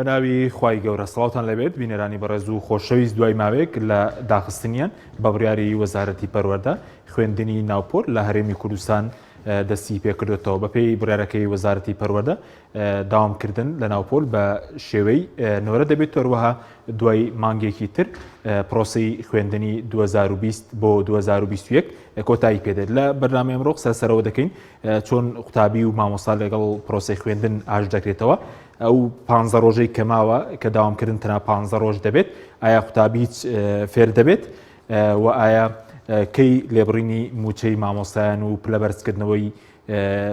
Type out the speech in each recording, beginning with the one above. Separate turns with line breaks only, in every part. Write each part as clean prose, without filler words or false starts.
بە ناوی خوای گەورە سڵاوتان لێبێت بینەرانی بەڕێز و خۆشەویست دوای ماوەیەک لە داخستنیان بە بڕیاری وەزارەتی پەروەردە خوێندنی ناوپۆل لە هەرێمی کوردستان دەستی پێکردوێتەوە بەپێی بڕیارەکەی وەزارەتی پەروەردە داوامکردن لە ناوپۆل بە شێوەی نۆرە دەبێت هەروەها دوای مانگێکی تر پرۆسی خوێندنی 2020 بۆ 2021 کۆتایی پێدێت لە بەرنامەی ئەمڕۆ قسە سەرەوە دەکەین چۆن قوتابی و مامۆستا لەگەڵ پرۆسی خوێندن ئاش دەکرێتەوە ئەو پ ڕۆژەی کەماوە کە داوامکردن تەنها پ ڕۆژ دەبێت ئایا قوتابی هیچ فێر دەبێت و ئایا کەی لێبڕینی موچەی مامۆستایان و پلە بەرزکردنەوەی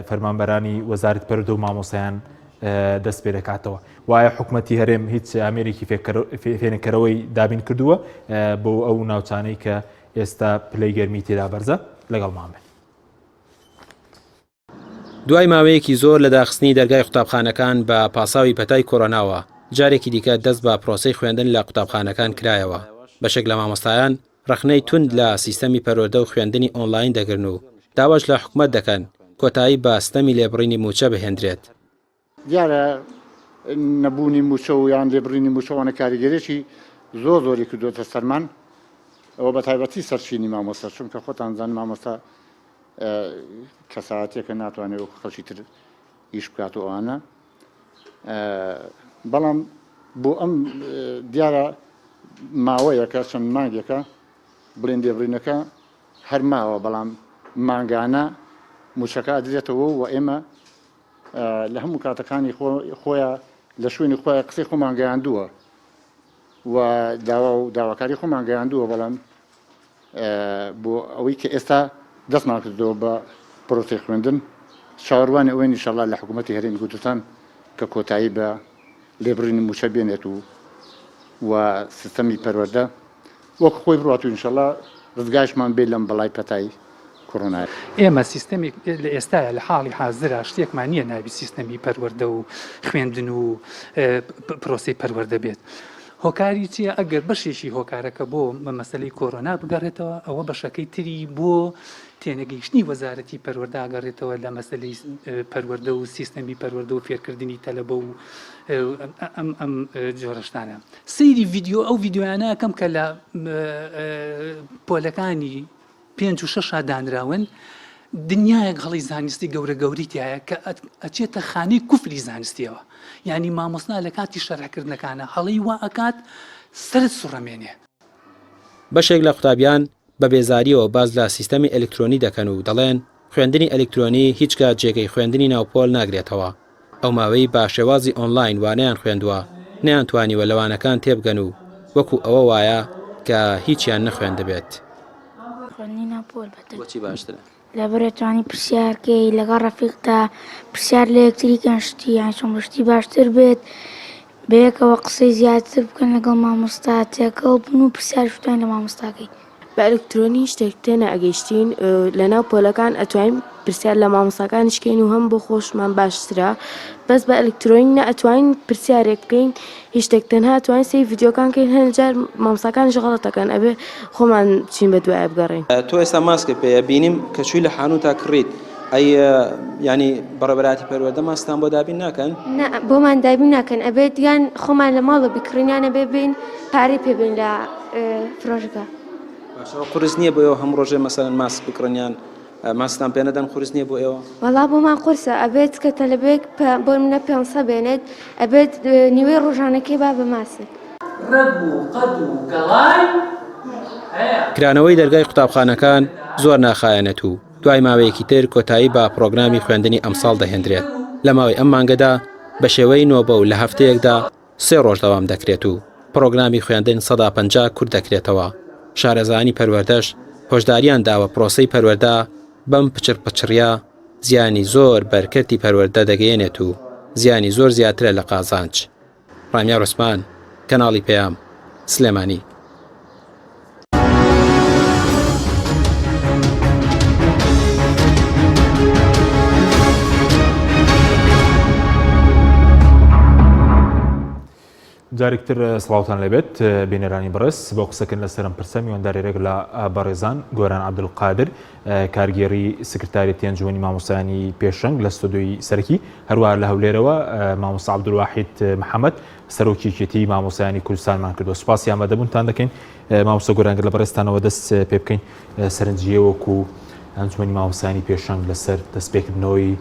فەرمانبەرانی وەزارەتی پەروەردە و مامۆستایان دەست پێ دەکاتەوە وایە حکومەتی هەرێم هیچ ئامێرێکی فێنکەرەوەی دابین کردووە بۆ ئەو ناوچانەی کە ئێستا پلەی گەرمی تێدا بەرزە لەگەڵمان بن.
دوای ماوەیەکی زۆر لە داخستنی دەرگای قوتابخانەکان بە پاساوی پەتای کۆرۆناوە، جارێکی دیکە دەست بە پرۆسەی خوێندن لە قوتابخانەکان کرایەوە، بەشێک لە مامۆستایان ڕەخنەی توند لە سیستەمی پەروەردە و خوێندنی ئۆنلاین دەگرن و داواش لە حکومەت دەکەن کۆتایی بە ستەمی لێبڕینی مووچە بهێندرێت.
دیارە نەبوونی مووچە و یان لێبڕینی مووچە ئەوانە کاریگەریی زۆر زۆری کردووەتە سەرمان و بە تایبەتی سەر چینی مامۆستا، چونکە خۆتان دەزانن مامۆستا کەسایەتیەکە ناتوانێت وەکو خەڵکی تر ئیش بکات و ئەوانە بەڵام بۆ ئەم دیارە ماوەیەکە چەند مانگێکە بڵێن لێبڕینەکە هەر ماوە بەڵام مانگانە موچەکە ئەدرێتەوە و ئێمە لە هەموو کاتەکانی خۆیان لە شوێنی خۆیان قسەی خۆمان گەیاندووە و داوا و داواکاری خۆمان گەیاندووە بەڵام بۆ ئەوەی کە ئێستا دەستمان کردەوە بە پرۆسەی خوێندن چاوەڕوانی ئەوەین ئینشەڵا لە حکوومەتی هەرێمی کوردستان کە کۆتایی بە لێبڕینی مووچە بێنێت و و سیستەمی پەروەردە وەک خۆی بڕات و ئینشەڵا ڕزگاشمان بێت لەم بەڵای پەتای کۆرۆنا.
ئێمە سیستەمێک لە ئێستایا لە حاڵی حازرا شتێکمان نییە ناوی سیستەمی پەروەردە و خوێندن و پرۆسەی پەروەردە بێت. هۆکاری چییە؟ ئەگەر بەشێکی هۆکارەکە بۆ مەسەلەی کۆرۆنا بگەڕێتەوە، ئەوە بەشەکەی تری بۆ تێنەگەیشتنی وەزارەتی پەروەردە ئەگەڕێتەوە لە مەسەلەی پەروەردە و سیستەمی پەروەردە و فێرکردنی تەلەبە و ئەم ئەم جۆرە شتانە. سەیری ڤیدیۆ ئەو ڤیدیۆیانە ئەکەم کە لە پۆلەکانی پێنج و شەشا دانراون، دنیایەک هەڵەی زانستی گەورە گەورەی تیایە کە ئەچێتە خانەی کوفری زانستیەوە، یانی مامۆستا لە کاتی شەرحکردنەکانا هەڵەی وا ئەکات سەرت سوڕەمێنێ.
بەشێک لە قوتابیان بە بێزارییەوە باس لە سیستەمی ئەلکترۆنی دەکەن و دەڵێن، خوێندنی ئەلکترۆنی هیچ کات جێگەی خوێندنی ناو پۆل ناگرێتەوە، ئەو ماوەی بە شێوازی ئۆنلاین وانەیان خوێندووە نەیانتوانیوە لە وانەکان تێبگەن و وەکو ئەوە وایە کە هیچیان نەخوێندبێت.
خوێندنی ناو پۆل بەتر.
بۆچی باشترە؟
لەبەر ئەتوانی پرسیار کەی لەگەڵ ڕەفیقتا پرسیار لە یەکتری کەن شتی یان چۆن بە شتی باشتر بێت بەیەکەوە قسەی زیاتر بکەن لەگەڵ مامۆستا تێکەڵ بن و پرسیاریش بتوانین لە مامۆستا کەین.
بە ئەلکترۆنی شتێک تێنەئەگەیشتین لەناو پۆلەکان ئەتوانین پرسیار لە مامۆستاکانیش کەین و هەم بۆ خۆشمان باشترە بەس بە ئەلکترۆنی نە ئەتوانین پرسیارێک بکەین هیچ شتێک تەنها ئەتوانین سەیری ڤیدیۆکان کەین هەنێ جار مامۆستاکانیش غەڵەت ئەکەن ئەبێ خۆمان بچین بە دوایە بگەڕێین.
تۆ ئێستا ماسکت پێیە بینیم کە چووی لە حانوتا کڕیت ئەی یانی بەڕێوەبەرایەتی پەروەردە ماسکتان بۆ دابین ناکەن؟
نا بۆمان دابین ناکەن ئەبێت یان خۆمان لە ماڵەوە بیکڕین یان ئەبێ بێین پارەی پێ بێین لە فرۆشگا.
باشە ئەوە قورس نییە بۆ ئێوە هەموو ڕۆژێ مەسەلەن ماسک بکڕن یان ماسکتان پێ نەدەن قورس نییە بۆ ئێوە؟
وەڵا بۆمان قورسە ئەبێت کە تەلەبەیەک بۆ نمونە پێنسە بێنێت ئەبێت نیوەی ڕۆژانەکەی با بە ماسک.
ڕەگ و قەد و گەڵای هەیە.
کرانەوەی دەرگای قوتابخانەکان زۆر ناخایەنێت و دوای ماوەیەکی تر کۆتایی بە پڕۆگرامی خوێندنی ئەمساڵ دەهێندرێت، لە ماوەی ئەم مانگەدا بە شێوەی نۆبە و لە هەفتەیەکدا سێ ڕۆژ دەوام دەکرێت و پڕۆگرامی خوێندن 50% کورت دەکرێتەوە، شارەزایانی پەروەردەش هۆشداریان داوە پرۆسەی پەروەردە بەم پچڕپچڕیە زیانی زۆر بەر کەرتی پەروەردە دەگەیەنێت و زیانی زۆر زیاترە لە قازانج. ڕامیار عوسمان، کەناڵی پەیام، سلێمانی.
جارێکتر سڵاوتان لێبێت بینەرانی بەڕێز بۆ قسەکردن لەسەر ئەم پرسە میواندارێرێک لە بەڕێزان گۆران عەبدولقادر کارگێڕی سکرتاریەتی ئەنجومەنی مامۆستایانی پێشەنگ لە ستۆدیۆی سەرەکی هەروەها لە هەولێرەوە مامۆستا عەبدولواحید محەمەد سەرۆکی یەکێتی مامۆستایانی کوردستانمان کردووە سوپاسی ئامادەبوونتان دەکەین مامۆستا گۆران گەر لە بەڕێزتانەوە دەست پێ بکەین سەرنجی وەکو ئەنجومەنی مامۆستایانی پێشەنگ لەسەر دەستپێکردنەوەی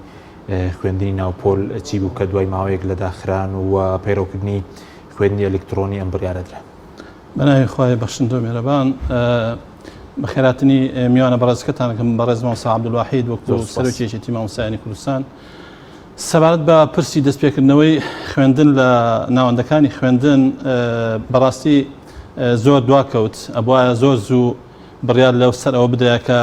خوێندنی ناوپۆل چی بوو کە دوای ماوەیەک لە داخران و پەیڕەوکردنی خوێندنی ئەلکترۆنی ئەم بڕیارە درا؟
بەناوی خوای بەخشندە و مێرەبان بەخێراتنی میوانە بەڕێزەکەتان کەم بەڕێز مامۆستا عەبدولواحید وەکو سەرۆکی یەکێتی مامۆستایانی کوردستان سەبارەت بە پرسی دەستپێکردنەوەی خوێندن لە ناوەندەکانی خوێندن بەڕاستی زۆر دواکەوت ئەبواە زۆر زوو بڕیار لەو سەر ئەوە بدرایە کە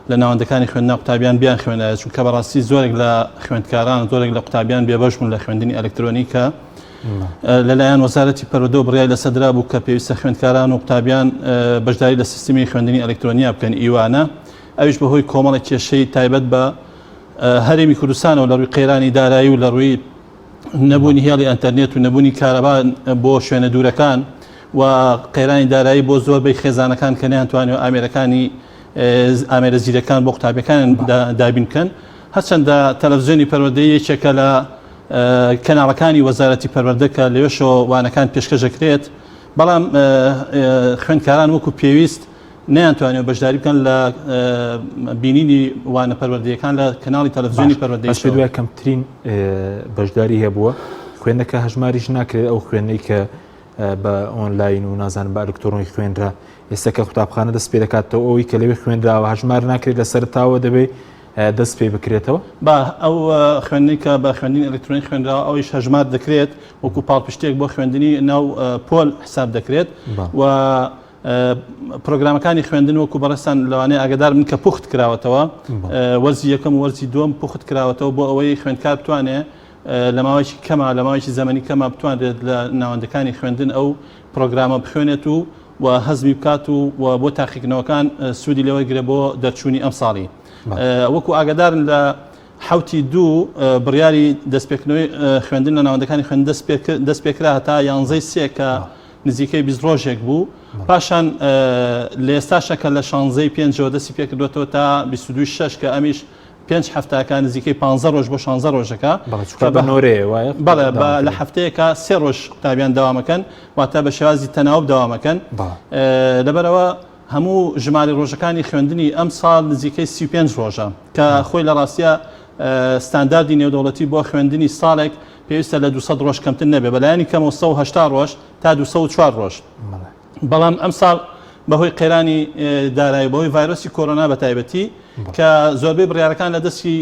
لە ناوەندەکانی خوێندنا قوتابیان بیان خوێنایە چونکە بەڕاستی زۆرێک لە خوێندکاران زۆرێک لە قوتابیان بێبەش بوون لە خوێندنی ئەلکترۆنی کە لەلایەن وەزارەتی پەروەردەوە بڕیاری لەسەر درابوو کە پێویستە خوێندکاران و قوتابیان بەشداری لە سیستمی خوێندنی ئەلکترۆنیا بکەن ئیوانە ئەویش بەهۆی کۆمەڵێک کێشەی تایبەت بە هەرێمی کوردستانەوە لە ڕووی قەیرانی دارایی و لە ڕووی نەبوونی هێڵی ئەتەرنێت و نەبوونی کارەبا بۆ شوێنە دوورەکان و قەیرانی دارایی بۆ زۆربەی خێزانەکان کە نەیانتوانیوە ئامێرەکانی ئامێرە زیرەکان بۆ قوتابیەکان دابین بکەن هەرچەندە تەلەڤزیۆنی پەروەردەیی یەکێکە لە کەناڵەکانی وەزارەتی پەروەردە کە لەوێشەوە وانەکان پێشکەش دەکرێت بەڵام خوێندکاران وەکو پێویست نەیانتوانیوە بەشداری بکەن لە بینینی وانە پەروەردەیەکان لە کەناڵی تەلەڤزیۆنی پەروەردەیی
باش دوای کەمترین بەشداری هەبووە خوێندنەکە هەژماریش ناکرێت ئەو خوێندنەی کە بە ئۆنلاین و نازانم بە ئەلکترۆنی خوێنرا ئێستا کە قوتابخانە دەست پێ دەکاتەوە ئەوەی کە لەوێ خوێنراوە هەژمار ناکرێت لە سەرتاوە دەبێت دەست پێ بکرێتەوە؟
با ئەو خوێندنەی کە بە خوێندنی ئەلکترۆنی خوێنراوە ئەویش هەژمار دەکرێت وەکو پاڵپشتێک بۆ خوێندنی ناو پۆل حساب دەکرێت و پرۆگرامەکانی خوێندن وەکو بەڕێزتان لەوانەیە ئاگدار بن کە پوخت کراوەتەوە وەرزی یەکەم و وەرزی دووەم پوخت کراوەتەوە بۆ ئەوەی خوێندکار بتوانێت لە ماوەیەکی کەما لە ماوەیەکی زەمەنی کەما بتوانرێت لە ناوەندەکانی خوێندن ئەو پرۆگرامە بخوێنێت و و هەزمی بکات و و بۆ تاقیکردنەوەکان سوودی لێوەرگرێت بۆ دەرچوونی ئەمساڵی وەکو ئاگادارن لە حوتی دوو بڕیاری دەستپێکردنەوەی خوێندن لە ناوەندەکانی خوێندن دەست پێکرا هەتا یانزەی سێ کە نزیکەی 20 ڕۆژێک بوو پاشان لە ئێستاشە کە لە شانزەی پێنجەوە دەستی پێکردوێتەوە تا 22 شەش کە ئەمیش پێنج هەفتاکە نزیکەی 15 ڕۆژ بۆ 16 ڕۆژەکە
بە نۆرەیە وایە
بەڵێ لە هەفتەیەکە سێ ڕۆژ قوتابیان داوامەکەن واتە بە شێوازی تەناوب داوامەکەن لەبەرەوە هەموو ژماری ڕۆژەکانی خوێندنی ئەم ساڵ نزیکەی 35 ڕۆژە کە خۆی لە ڕاستە ستانداردی نێودەوڵەتی بۆ خوێندنی ساڵێک پێویستە لە 200 ڕۆژ کەمتر نەبێ بەلایەنی کەمەوە 180 ڕۆژ تا 204 ڕۆژ بەڵام ئەمساڵ بەهۆی قەیرانی دارایی بەهۆی ڤایرۆسی کۆرۆنا بە تایبەتی کە زۆربەی بڕیارەکان لە دەستی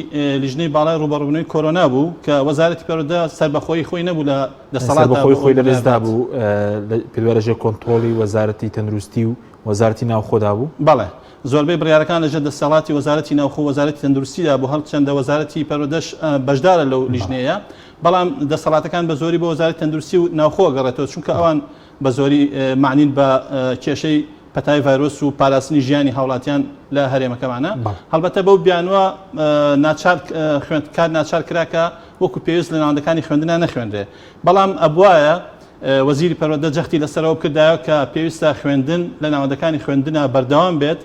لیژنەی باڵای ڕووبەڕووبوونەوەی کۆرۆنا بوو کە وەزارەتی پەروەردە سەربەخۆیی خۆی نەبوو لە دەسەڵاتدا
سەربەخۆی خۆی لەدەستدا بوو پێوەرە ژێر کۆنترۆڵی وەزارەتی تەندروستی و وەزارەتی ناوخۆدا بوو.
بەڵێ زۆربەی بڕیارەکان لەژێر دەسەڵاتی وەزارەتی ناوخۆ و وەزارەتی تەندروستیدا بوو هەرچەندە وەزارەتی پەروەردەش بەشدارە لەو لیژنەیە بەڵام دەسەڵاتەکان بە زۆری بۆ وەزارەتی تەندروستی و ناوخۆ گەڕێتەوە چونکە ئەوان بە زۆری مەعنین بە کێشەی پەتای ڤایرۆس و پاراستنی ژیانی هاوڵاتیان لە هەرێمەکەمانە. هەڵبەتە بەو بیانووە ناچار خوێندکار ناچار کرا کە وەکو پێویست لە ناوەندەکانی خوێندنا نەخوێنرێ. بەڵام ئەبوایە وەزیری پەروەردە جەختی لەسەرەوە بکردایە کە پێویستە خوێندن لە ناوەندەکانی خوێندنا بەردەوام بێت،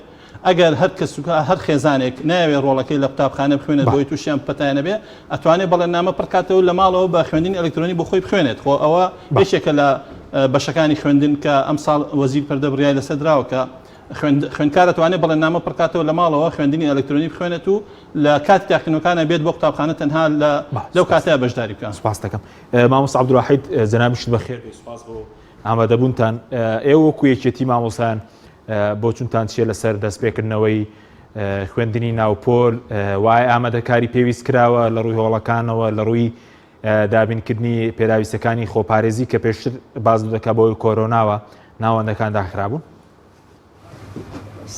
ئەگەر هەر کەس و هەر خێزانێک نایەوێ ڕۆڵەکەی لە قوتابخانە بخوێنێت بۆی تووشی ئەم پەتایە نەبێ ئەتوانێ بەڵێننامە پڕکاتەوە لە ماڵەوە بە خوێندنی ئەلکترۆنی بۆ خۆی بخوێنێت خۆ ئەوە یەکێکە لە بەشەکانی خوێندن کە ئەمساڵ وەزیر پەردە بڕیای لەسەر دراوە کە خوێندکار ئەتوانێت بەڵێننامە پڕکاتەوە لە ماڵەوە خوێندنی ئەلکترۆنی بخوێنێت و لە کاتی تاقینەوەکانە بێت بۆ قوتابخانە تەنها لە لەو کاتەیە بەشداری بکە.
سپاس دەکەم مامۆستا عەبدولواحید جەنابیشت بەخێر بێی سپاس بۆ ئامادەبوونتان ئێوە وەکو یەکێتی مامۆستایان بۆچونتان چییە لەسەر دەستپێکردنەوەی خوێندنی ناوپۆل وای ئامادەکاری پێویست کراوە لە ڕووی هۆڵەکانەوە لە ڕووی دابینکردنی پێداویستەکانی خۆپارێزی کە پێشتر باز دەکا بۆی کۆرۆناوە ناوەندەکان داخرابوون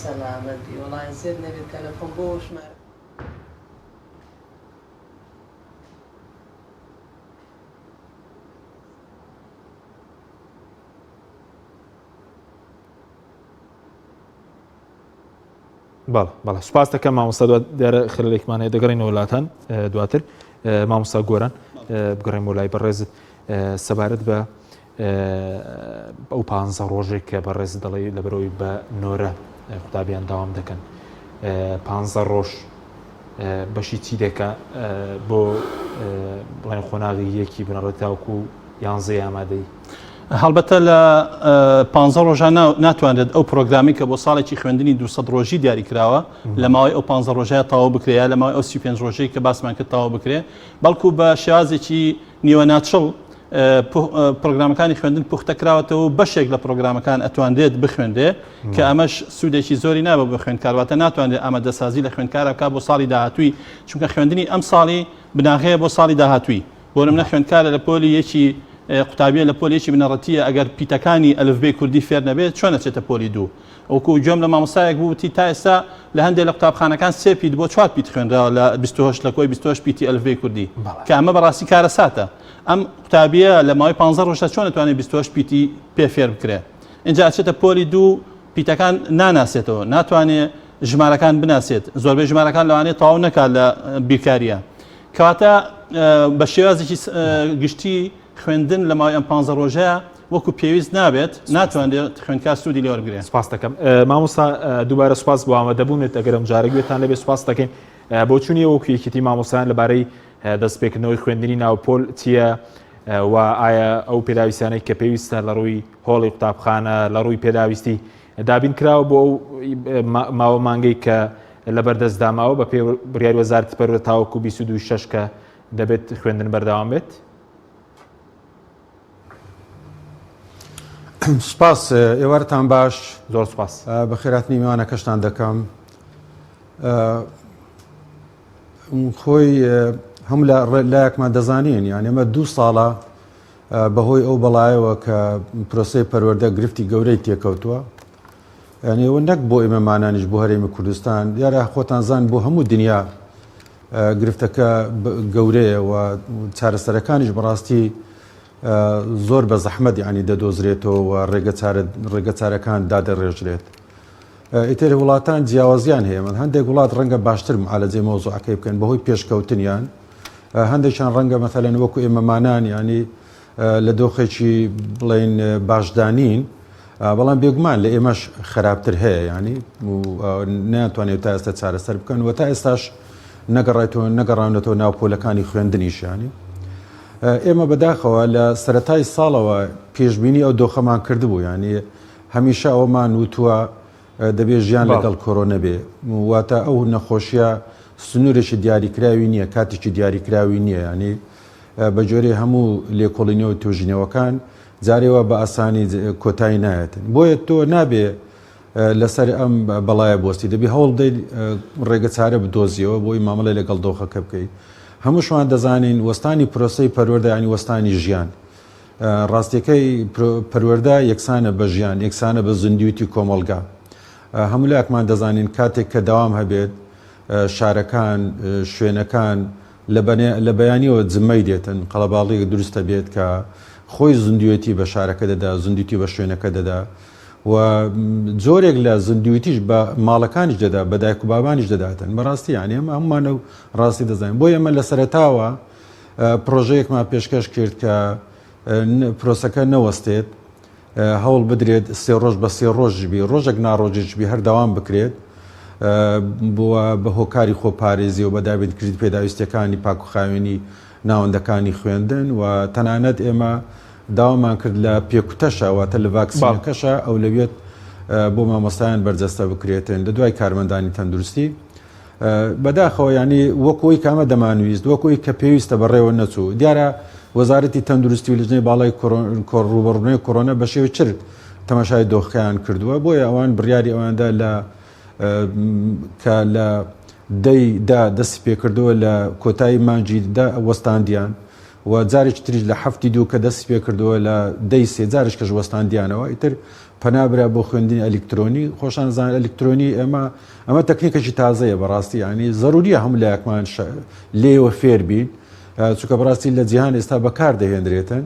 سەلامەت بی وەڵا زێت نەبێت تەلەفۆن بۆ ژمارە
بەڵێ بەڵێ سوپاس دەکەم مامۆستا دوا دیارە خلێکمان هەیە دەگەڕێینەوە لاتان دواتر مامۆستا گۆران بگەڕێمەوە لای بەڕێزت سەبارەت بە. ئەو پانزە ڕۆژێک کە بەڕێز دەڵێ لەبەرەوەی بە نۆرە قوتابیان داوام دەکەن پانزە ڕۆژ بەشی چی دەکا بۆ بڵێن قۆناغی یەکی بنەڕەتی تاوەکو یانزەی ئامادەی؟
هەڵبەتە لە پانزە ڕۆژە ناتوانرێت ئەو پرۆگرامی کە بۆ ساڵێکی خوێندنی 200 ڕۆژی دیاری کراوە لە ماوەی ئەو پانزە ڕۆژەیە تەواو بکرێ یا لە ماوەی ئەو 35 ڕۆژەی کە باسمان کرد تەواو بکرێ بەڵکو بە شێوازێکی نیوە ناچڵ پرۆگرامەکانی خوێندن پوختە کراوەتەوە و بەشێک لە پرۆگرامەکان ئەتوانرێت بخوێنرێ کە ئەمەش سوودێکی زۆری نابێت بۆ خوێندکار واتە ناتوانرێت ئامادەسازی لە خوێندکارە بکات بۆ ساڵی داهاتووی چونکە خوێندنی ئەم ساڵی بناغەیە بۆ ساڵی داهاتووی بۆ نمونە خوێندکارە لە پۆلی یەکی قوتابیە لە پۆلی یەکی بنەڕەتیە ئەگەر پیتەکانی ئەلفبێی کوردی فێر نەبێت چۆن ئەچێتە پۆلی دوو وەکو گوێم لە مامۆستایەک بوو وتی تا ئێستا لە هەندێک لە قوتابخانەکان سێ پیت بۆ چوار پیت خوێنراوە لە 28 لە کۆی 28 پیتی ئەلفبێی کوردی کە ئەمە بەڕاستی کارەساتە ئەم قوتابیە لە ماوەی 15 ڕۆژدا چۆن ئەتوانێت 28 پیتی پێ فێر بکرێ ئینجا ئەچێتە پۆلی دوو پیتەکان ناناسێتەوە ناتوانێ ژمارەکان بناسێت زۆربەی ژمارەکان لەوانەیە تەواو نەکات لە بیرکاریە کەواتە بە شێوازێکی گشتی خوێندن لە ماوەی ئەم پانزە ڕۆژەیە وەکو پێویست نابێت، ناتوانرێت خوێندکار سوودی لێ وەربگرێت.
سپاست دەکەم مامۆستا، دووبارە سپاس بۆ ئامادەبوونت، ئەگەر ئەم جارە گوێتان لێبێ سپاست دەکەین. بۆچوونی ئێوە وەکو یەکێتی مامۆستایان لەبارەی دەستپێکردنەوەی خوێندنی ناو پۆل چییە و ئایا ئەو پێداویستانەی کە پێویستە لە ڕووی هۆڵی قوتابخانە لە ڕووی پێداویستی دابین کراوە بۆ ئەو ماوە مانگەی کە لەبەردەستدا ماوە بە پێی بڕیاری وەزارەتی پەروەردە تاوەکو 22 شەش کە دەبێت خوێندن بەردەوام بێت؟
سپاس ئێوارتان باش
زۆر سپاس
بەخێراتنی میوانەکەشتان دەکەم خۆی هەم لە لایەکمان دەزانین یان ئێمە دوو ساڵە بەهۆی ئەو بەڵایەوە کە پرۆسەی پەروەردە گرفتی گەورەی تێکەوتووە یعنی ئەوە نەک بۆ ئێمەمانانیش بۆ هەرێمی کوردستان دیارە خۆتان زان بۆ هەموو دنیا گرفتەکە گەورەیە و چارەسەرەکانیش بەڕاستی زۆر بە زەحمەت یعنی دەدۆزرێتەوە و ڕێگەچارەکان دادەڕێژرێت. ئیتر وڵاتان جیاوازیان هەیە من هەندێک وڵات ڕەنگە باشتر معالەجەی مەوزوعەکەی بکەن بەهۆی پێشکەوتنیان هەندێکیان ڕەنگە مەثلەن وەکو ئێمەمانان ینی لە دۆخێکی بڵێین باشدانین بەڵام بێگومان لە ئێمەش خراپتر هەیە ینی نیانتوانێت تا ئێستا چارەسەر بکەن و تا ئێستاش نەگەڕێتەوە نەگەڕاونەتەوە ناو پۆلەکانی خوێندنیشیانی ئێمە بەداخەوە لە سەتای ساڵەوە پێشببینی ئەو دۆخەمان کردبوو ینی هەمیشە ئەومان وتووە دەبێ ژیان لەگەڵ کۆرۆنە بێ واتە ئەو نەخۆشیە سنوورێکی دیاریکراوی نییە کاتێکی دیاریکراوی نییە ینی بە جۆرەی هەموو لێکۆڵینەوە و توێژینەوەکان جارێ وا بە ئاسانی کۆتایی نایەتن بۆیە تۆ نابێ لەسەر ئەم بەڵایە بۆستی دەبی هەوڵ بدەیت ڕێگە چارە بدۆزیەوە بۆی مامەڵی لەگەڵ دۆخەکە بکەیت هەمووشمان دەزانین وەستانی پرۆسەی پەروەردە ینی وەستانی ژیان ڕاستیەکەی پەروەردە یەکسانە بە ژیان یەکسانە بە زیندویتی کۆمەڵگا هەموو لاکمان دەزانین کاتێک کە داوام هەبێت شارەکان شوێنەکان لە بەیانیەوە جمەی دێتن، قەڵەباڵغیەک دروست دەبێت کە خۆی زیندوێتی بە شارەکە دەدا، زیندوێتی بە شوێنەکە دەدا و جۆرێک لە زیندوێتیش بە ماڵەکانیش دەدا، بە دایک و بابانیش دەداتن. بەڕاستی یانی ئێمە هەموومان ئەو ڕاستی دەزانین. بۆیە ئێمە لە سەرەتاوە پرۆژەیەکمان پێشکەش کرد کە پرۆسەکە نەوەستێت، هەوڵ بدرێت سێ ڕۆژ بە سێ ڕۆژیش بی ڕۆژێک ناڕۆژیش بی هەر دەوام بکرێت بووە بە هۆکاری خۆپارێزی و بە دابینکردنی پێداویستیەکانی پاک و خاوێنی ناوەندەکانی خوێندن و تەنانەت ئێمە داوامان کرد لە پێکوتەشە واتە لە ڤاکسینەکەشە ئەولەویەت بۆ مامۆستایان بەرجەستە بکرێتن لە دوای کارمەندانی تەندروستی بەداخەوە یانی وەک ئەوی کە ئەمە دەمانویست وەک ئەوی کە پێویستە بەڕێوە نەچوو دیارە وەزارەتی تەندروستی و لجنەی باڵای ڕووبەڕوونەوەی کۆرۆنا بە شێوەی چر تەماشای دۆخەکەیان کردووە بۆیە ئەوان بڕیاری ئەواندا لە کە لە دەی دا دەستی پێکردەوە لە کۆتایی مانگی دا وەستاندیان و جارێکی تریش لە هەفتی دوو کە دەستی پێکردەوە لە دەی سێ جارێک کەش وەستاندیانەوە ئیتر پەنا برا بۆ خوێندنی ئەلیکترۆنی خۆشان زان ئەلیکترۆنی ئێمە ئەمە تەکنیکێکی تازەیە بەڕاستی ینی زەروریە هەموو لایەکمان لێوە فێر بین چونکە بەڕاستی لە جیهان ئێستا بەکار دەهێنرێتن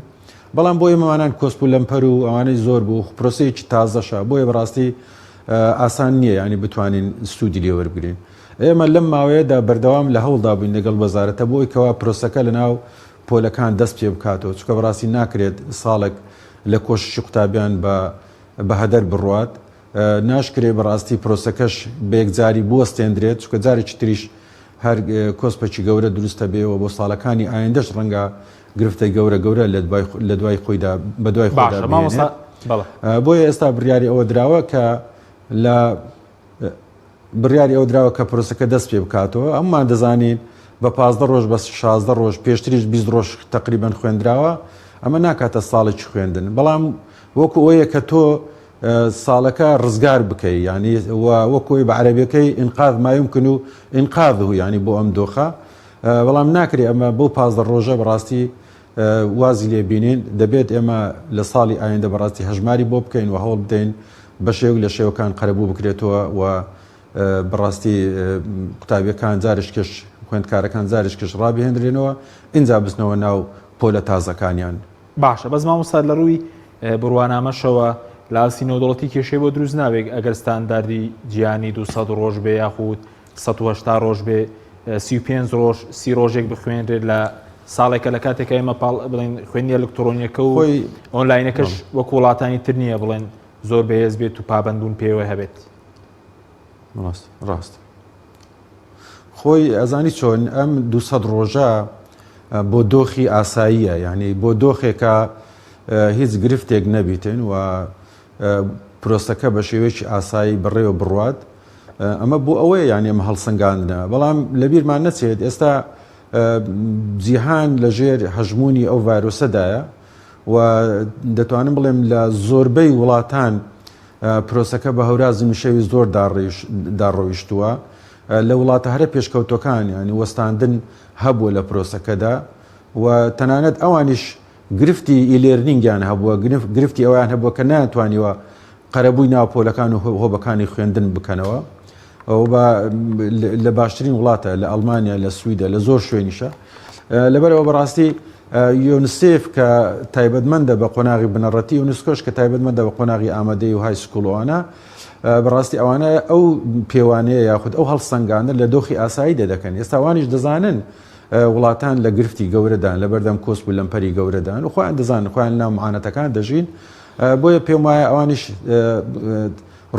بەڵام بۆ ئێمەمانان کۆسپ و لەمپەر و ئەوانەی زۆر بوو پرۆسەیەکی تازەشە بۆیە بەڕاستی ئاسان نییە ینی بتوانین سوودی لێوەربگرین ئێمە لەم ماوەیەدا بەردەوام لە هەوڵدا بووین لەگەڵ وەزارەتە بۆی کەوا پرۆسەکە لەناو پۆلەکان دەست پێ بکاتەوە چونکە بەڕاستی ناکرێت ساڵێک. لە کۆششی قوتابیان بە بە هەدەر بڕوات. ناشکرێ بەڕاستی پرۆسەکەش بە یەکجاری بوەستێندرێت، چونکە جارێکی تریش هەر کۆسپێکی گەورە دروست دەبێ و بۆ ساڵەکانی ئایندەش ڕەنگە گرفتە گەورە گەورە لە دوای خۆیدا بە دوای خۆیدا
باشە مامۆستا
بهێنێت.
بەڵێ.
بۆیە ئێستا بڕیاری ئەوە دراوە کە لە بڕیاری ئەوە دراوە کە پرۆسەکە دەست پێ بکاتەوە. هەموومان دەزانین بە 15 ڕۆژ بە 16 ڕۆژ پێشتریش 20 ڕۆژ تقریبا خوێندراوە ئەمە ناکاتە ساڵێکی خوێندن بەڵام وەکو ئەوەیە کە تۆ ساڵەکە ڕزگار بکەی یعنی وەکو ئەوەی بە عەرەبیەکەی انقاذ ما يمكن و انقاذه یعنی بۆ ئەم دۆخە بەڵام ناکرێ ئەمە بۆ 15 ڕۆژە بەڕاستی وازی لێ بینین دەبێت ئێمە لە ساڵی ئایندە بەڕاستی هەژماری بۆ بکەین و هەوڵ بدەین بە شێوەیەک لە شێوەکان قەرەبوو بکرێتەوە و بەڕاستی قوتابیەکان جارشکش خوێندکارەکان جارشکش ڕابهێنرێنەوە ئینجا بچنەوە ناو پۆلە تازەکانیان.
باشە بەس مامۆستا لە ڕووی بڕوانامەشەوە لە ئاستی نێودەوڵەتی کێشەی بۆ دروست نابێت ئەگەر ستانداردی جیهانی 200 ڕۆژ بێ یاخود 180 ڕۆژ بێ 35 ڕۆژ سی ڕۆژێک بخوێنرێت لە ساڵێکە لە کاتێکە ئێمە پاڵ بڵێن خوێندنی ئەلکترۆنیەکە و
خۆی
ئۆنلاینەکەش وەکو وڵاتانی تر نییە بڵێن زۆر بەهێز بێت و پابەندبوون پێوە هەبێت.
ڕاست ڕاست خۆی ئەزانی چۆن ئەم 200 ڕۆژە بۆ دۆخی ئاساییە یعنی بۆ دۆخێکە هیچ گرفتێک نەبیتن و پرۆسەکە بە شێوەیەکی ئاسایی بەڕێوە بڕوات ئەمە بۆ ئەوەیە یعنی ئەمە هەڵسەنگاندنە بەڵام لەبیرمان نەچێت ئێستا جیهان لەژێر هەژمونی ئەو ڤایرۆسەدایە و دەتوانم بڵێم لە زۆربەی وڵاتان پرۆسەکە بە هەورازی نشێوی زۆر داڕۆیشتووە لە وڵاتە هەرە پێشکەوتوەکان ینی وەستاندن هەبووە لە پرۆسەکەدا و تەنانەت ئەوانیش گرفتی e-learning یان هەبووە، گرفتی ئەوەیان هەبووە کە نەیانتوانیوە قەرەبووی ناو پۆلەکان و هۆبەکانی خوێندن بکەنەوە. لە باشترین وڵاتە لە ئەڵمانیا لە سویدە لە زۆر شوێنیشە لەبەرەوە بەڕاستی یونسێف کە تایبەتمەندە بە قۆناغی بنەڕەتی یونسکۆش کە تایبەتمەندە بە قۆناغی ئامادەی و high school ئەوانە بەڕاستی ئەوانە ئەو پێوانەیە یاخود ئەو هەڵسەنگاندن لە دۆخی ئاسایی دەدەکەن ئێستا ئەوانیش دەزانن وڵاتان لە گرفتی گەورەدان، لەبەردەم کۆسپ و لەمپەری گەورەدان و خۆیان دەزانن خۆیان لەناو معانەتەکان دەژین، بۆیە پێم وایە ئەوانیش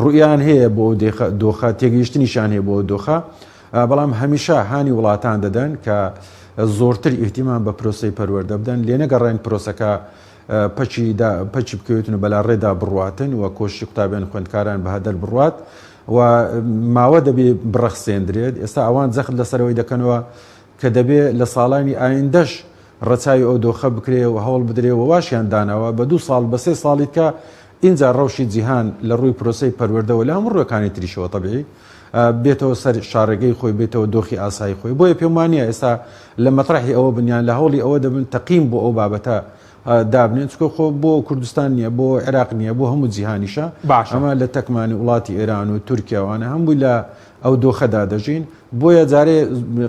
ڕوئیان هەیە بۆ ئەو دۆخە، تێگەیشتنیشیان هەیە بۆ ئەو دۆخە، بەڵام هەمیشە هانی وڵاتان دەدەن کە زۆرتر ئیهتیمام بە پرۆسەی پەروەردە بدەن، لێنەگەڕێن پرۆسەکە پەکی پەکی بکەوێتن و بەلاڕێدا بڕواتن و کۆششی قوتابیان و خوێندکاران بە هەدەر بڕوات و ماوە دەبێ بڕەخسێندرێت، ئێستا ئەوان جەخت لەسەر ئەوەی دەکەنەوە کە دەبێ لە ساڵانی ئایندەش ڕەچاوی ئەو دۆخە بکرێ و هەوڵ بدرێ و واشیان داناوە بە دوو ساڵ بە سێ ساڵی تکە ئینجا ڕەوشی جیهان لە ڕووی پرۆسەی پەروەردەوە لە هەموو ڕووەکانی تریشەوە تەبیعی بێتەوە سەر شاڕێگەی خۆی بێتەوە دۆخی ئاسایی خۆی بۆیە پێم وانییە ئێستا لە مەترەحی ئەوە بن یان لە هەوڵی ئەوە دەبن تەقیم بۆ ئەو بابەتە دابنێن چونکە خۆ بۆ کوردستان نییە بۆ عێراق نییە بۆ هەموو جیهانیشە
باشە.
ئەمە لە تەکمانی وڵاتی ئێران و تورکیا وانە هەمووی لە ئەو دۆخەدا دەژین بۆیە جارێ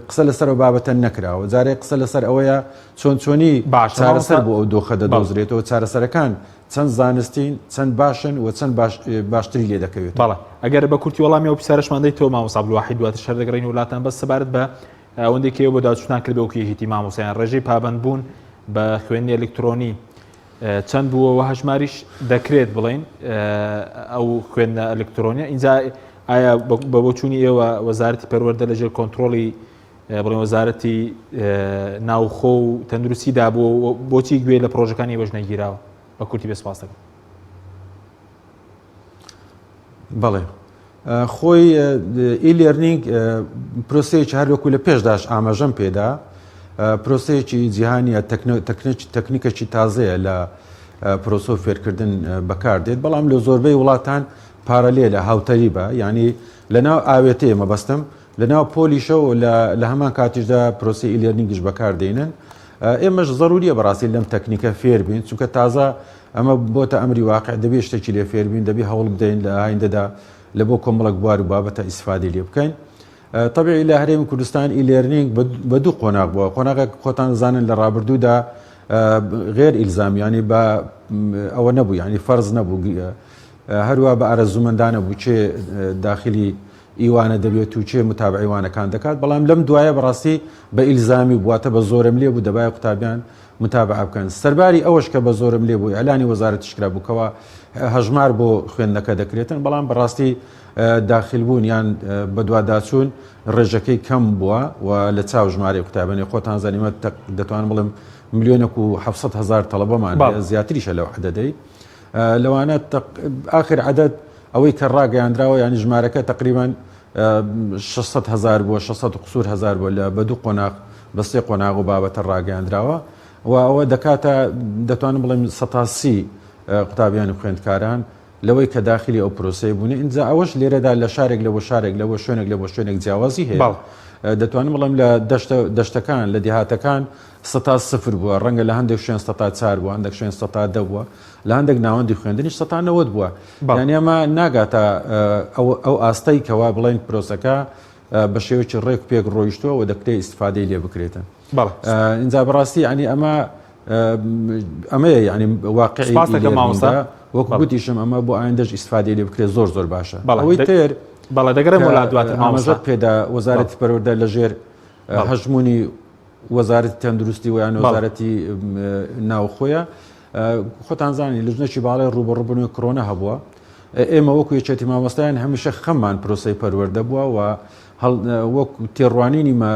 قسە لەسەر ئەو بابەتە نەکراوە جارێ قسە لەسەر ئەوەیە چۆن چۆنی
باشە
چارەسەر
مامۆستا
بۆ ئەو دۆخە
بەڵێ.
دەدۆزرێتەوە چارەسەرەکان چەند زانستین چەند باشن و چەند باش باشتری لێ دەکەوێتەوە.
بەڵێ ئەگەر بە کورتی وەڵامی ئەو پرسیارەشمان دەیتەوە مامۆستا عەبدولواحید دواتر شەر دەگەڕێین وڵاتان بەس سەبارەت بە ئەوەندەی کە ئێوە بەدواداچوونتان کرد بە وەکو یەکێتی مامۆستایان ڕێژەی پابەندبوون بە خوێندنی ئەلکترۆنی چەند بووە و هەژماریش دەکرێت بڵین ئەو خوێندنە ئەلکترۆنیە ئینجا ئایا بە بۆچوونی ئێوە وەزارەتی پەروەردە لەژێر کۆنتترۆڵی بڵێن وەزارەتی ناوخۆ و تەندروستیدا بوو بۆچی گوێ لە پرۆژەکانی ئێوەش نەگیراوە بە کورتی بێ سپاس دەکەم.
بەڵێ خۆی e-learning پرۆسەیەکی هەر وەکو لە پێشداش ئاماژەم پێدا پرۆسەیەکی جیهانیە تەکنیکێکی تازەیە لە پرۆسە و فێرکردن بەکاردێت بەڵام لە زۆربەی وڵاتان parallel ە هاوتەریبە یعنی لەناو ئاوێتەیە مەبەستم لەناو پۆلیشە و لە هەمان کاتیشدا پرۆسی e-learning یش بەکاردێنن ئێمەش زەروریە بەڕاستی لەم تەکنیکە فێر بین چونکە تازە ئەمە بۆتە ئەمری واقع دەبێ شتێکی لێ فێر بین دەبێ هەوڵ بدەین لە ئایندەدا لە بۆ کۆمەڵک بوار و بابەتە ئیسفادەی لێ بکەین تەبیعی لە هەرێمی کوردستان e-learning بە دوو قۆناغ بووە قۆناغێک خۆتان زانن لە ڕابردوودا غێر ئیلزام ینی بە ئەوە نەبوو ینی فەرز نەبوو هەروە بە ئارەزوومەندانە بوو چێ داخلی ئی وانە دەبێت و کێ متابعەی وانەکان دەکات، بەڵام لەم دوایە بەڕاستی بە ئیلزامی بوو، واتە بە زۆرەملێ بوو دەبایە قوتابیان متابعە بکەن. سەرباری ئەوەش کە بە زۆرەملێ بوو ئیعلانی وەزارەتیش کرابوو کەوا هەژمار بۆ خوێندنەکە دەکرێتن، بەڵام بەڕاستی داخل بوون یان بەدواداچوون ڕێژەکەی کەم بووە و لە چاو ژمارەی قوتابیانی خۆتان زانیمە دەتوانم بڵێم ملیۆنێک و 700 هەزار تەڵەبەمان هەیە زیاتریشە لەو عەدەدەی لەوانە ئاخر عەدەد ئەوەی کە ڕاگەیاندراوە یانی ژمارەکە تقریبان 600 هزار بووە 600 قسوور هزار بووە لە بە دوو قۆناغ بە سێ قۆناغ و بابەتە ڕاگەیاندراوە و ئەوە دەکاتە دەتوانم بڵێم سەتا سی قوتابیان و خوێندکاران لەوەی کە داخلی ئەو پرۆسەیە بوونە ئینجا ئەوەش لێرەدا لە شارێک لە بۆ شارێک لە بۆ شوێنێک لە بۆ شوێنێک جیاوازی هەیە دەتوانم بڵێم لە دەشتە دەشتەکان لە دێهاتەکان 0% بووە ڕەنگە لە هەندێک شوێن 4 بووە هەندێک شوێن 10 بووە لە هەندێک ناوەندی خوێندنیش 90 بووە یانی ئەمە ناگاتە ئەو ئاستەی کەوا بڵێن پرۆسەکە بە شێوەیەکی ڕێک پێک ڕۆیشتووە و دەکرێت ئیسفادەی لێ بکرێتن ئینجا بەڕاستی ینی ئەمە ئەمەیە یعنی واقعی مامۆستا وەک گوتیشم ئەمە بۆ ئایندەش ئیسفادەی لێ بکرێت زۆر زۆر باشە ئەوەی تر
بەڵێ دەگەڕێم وەلا دواتر
ئاماژەت پێدا وەزارەتی پەروەردە لەژێر هەژموونی وەزارەتی تەندروستی ویان وەزارەتی ناوخۆیە خۆتان زانانی لژنەکی باڵای ڕوبەڕوبوونەوەی کۆرۆنا هەبووە ئێمە وەکو یەکێتی مامۆستایان هەمیشە خەممان پرۆسەی پەروەردە بووە و وەک تێڕوانینی مە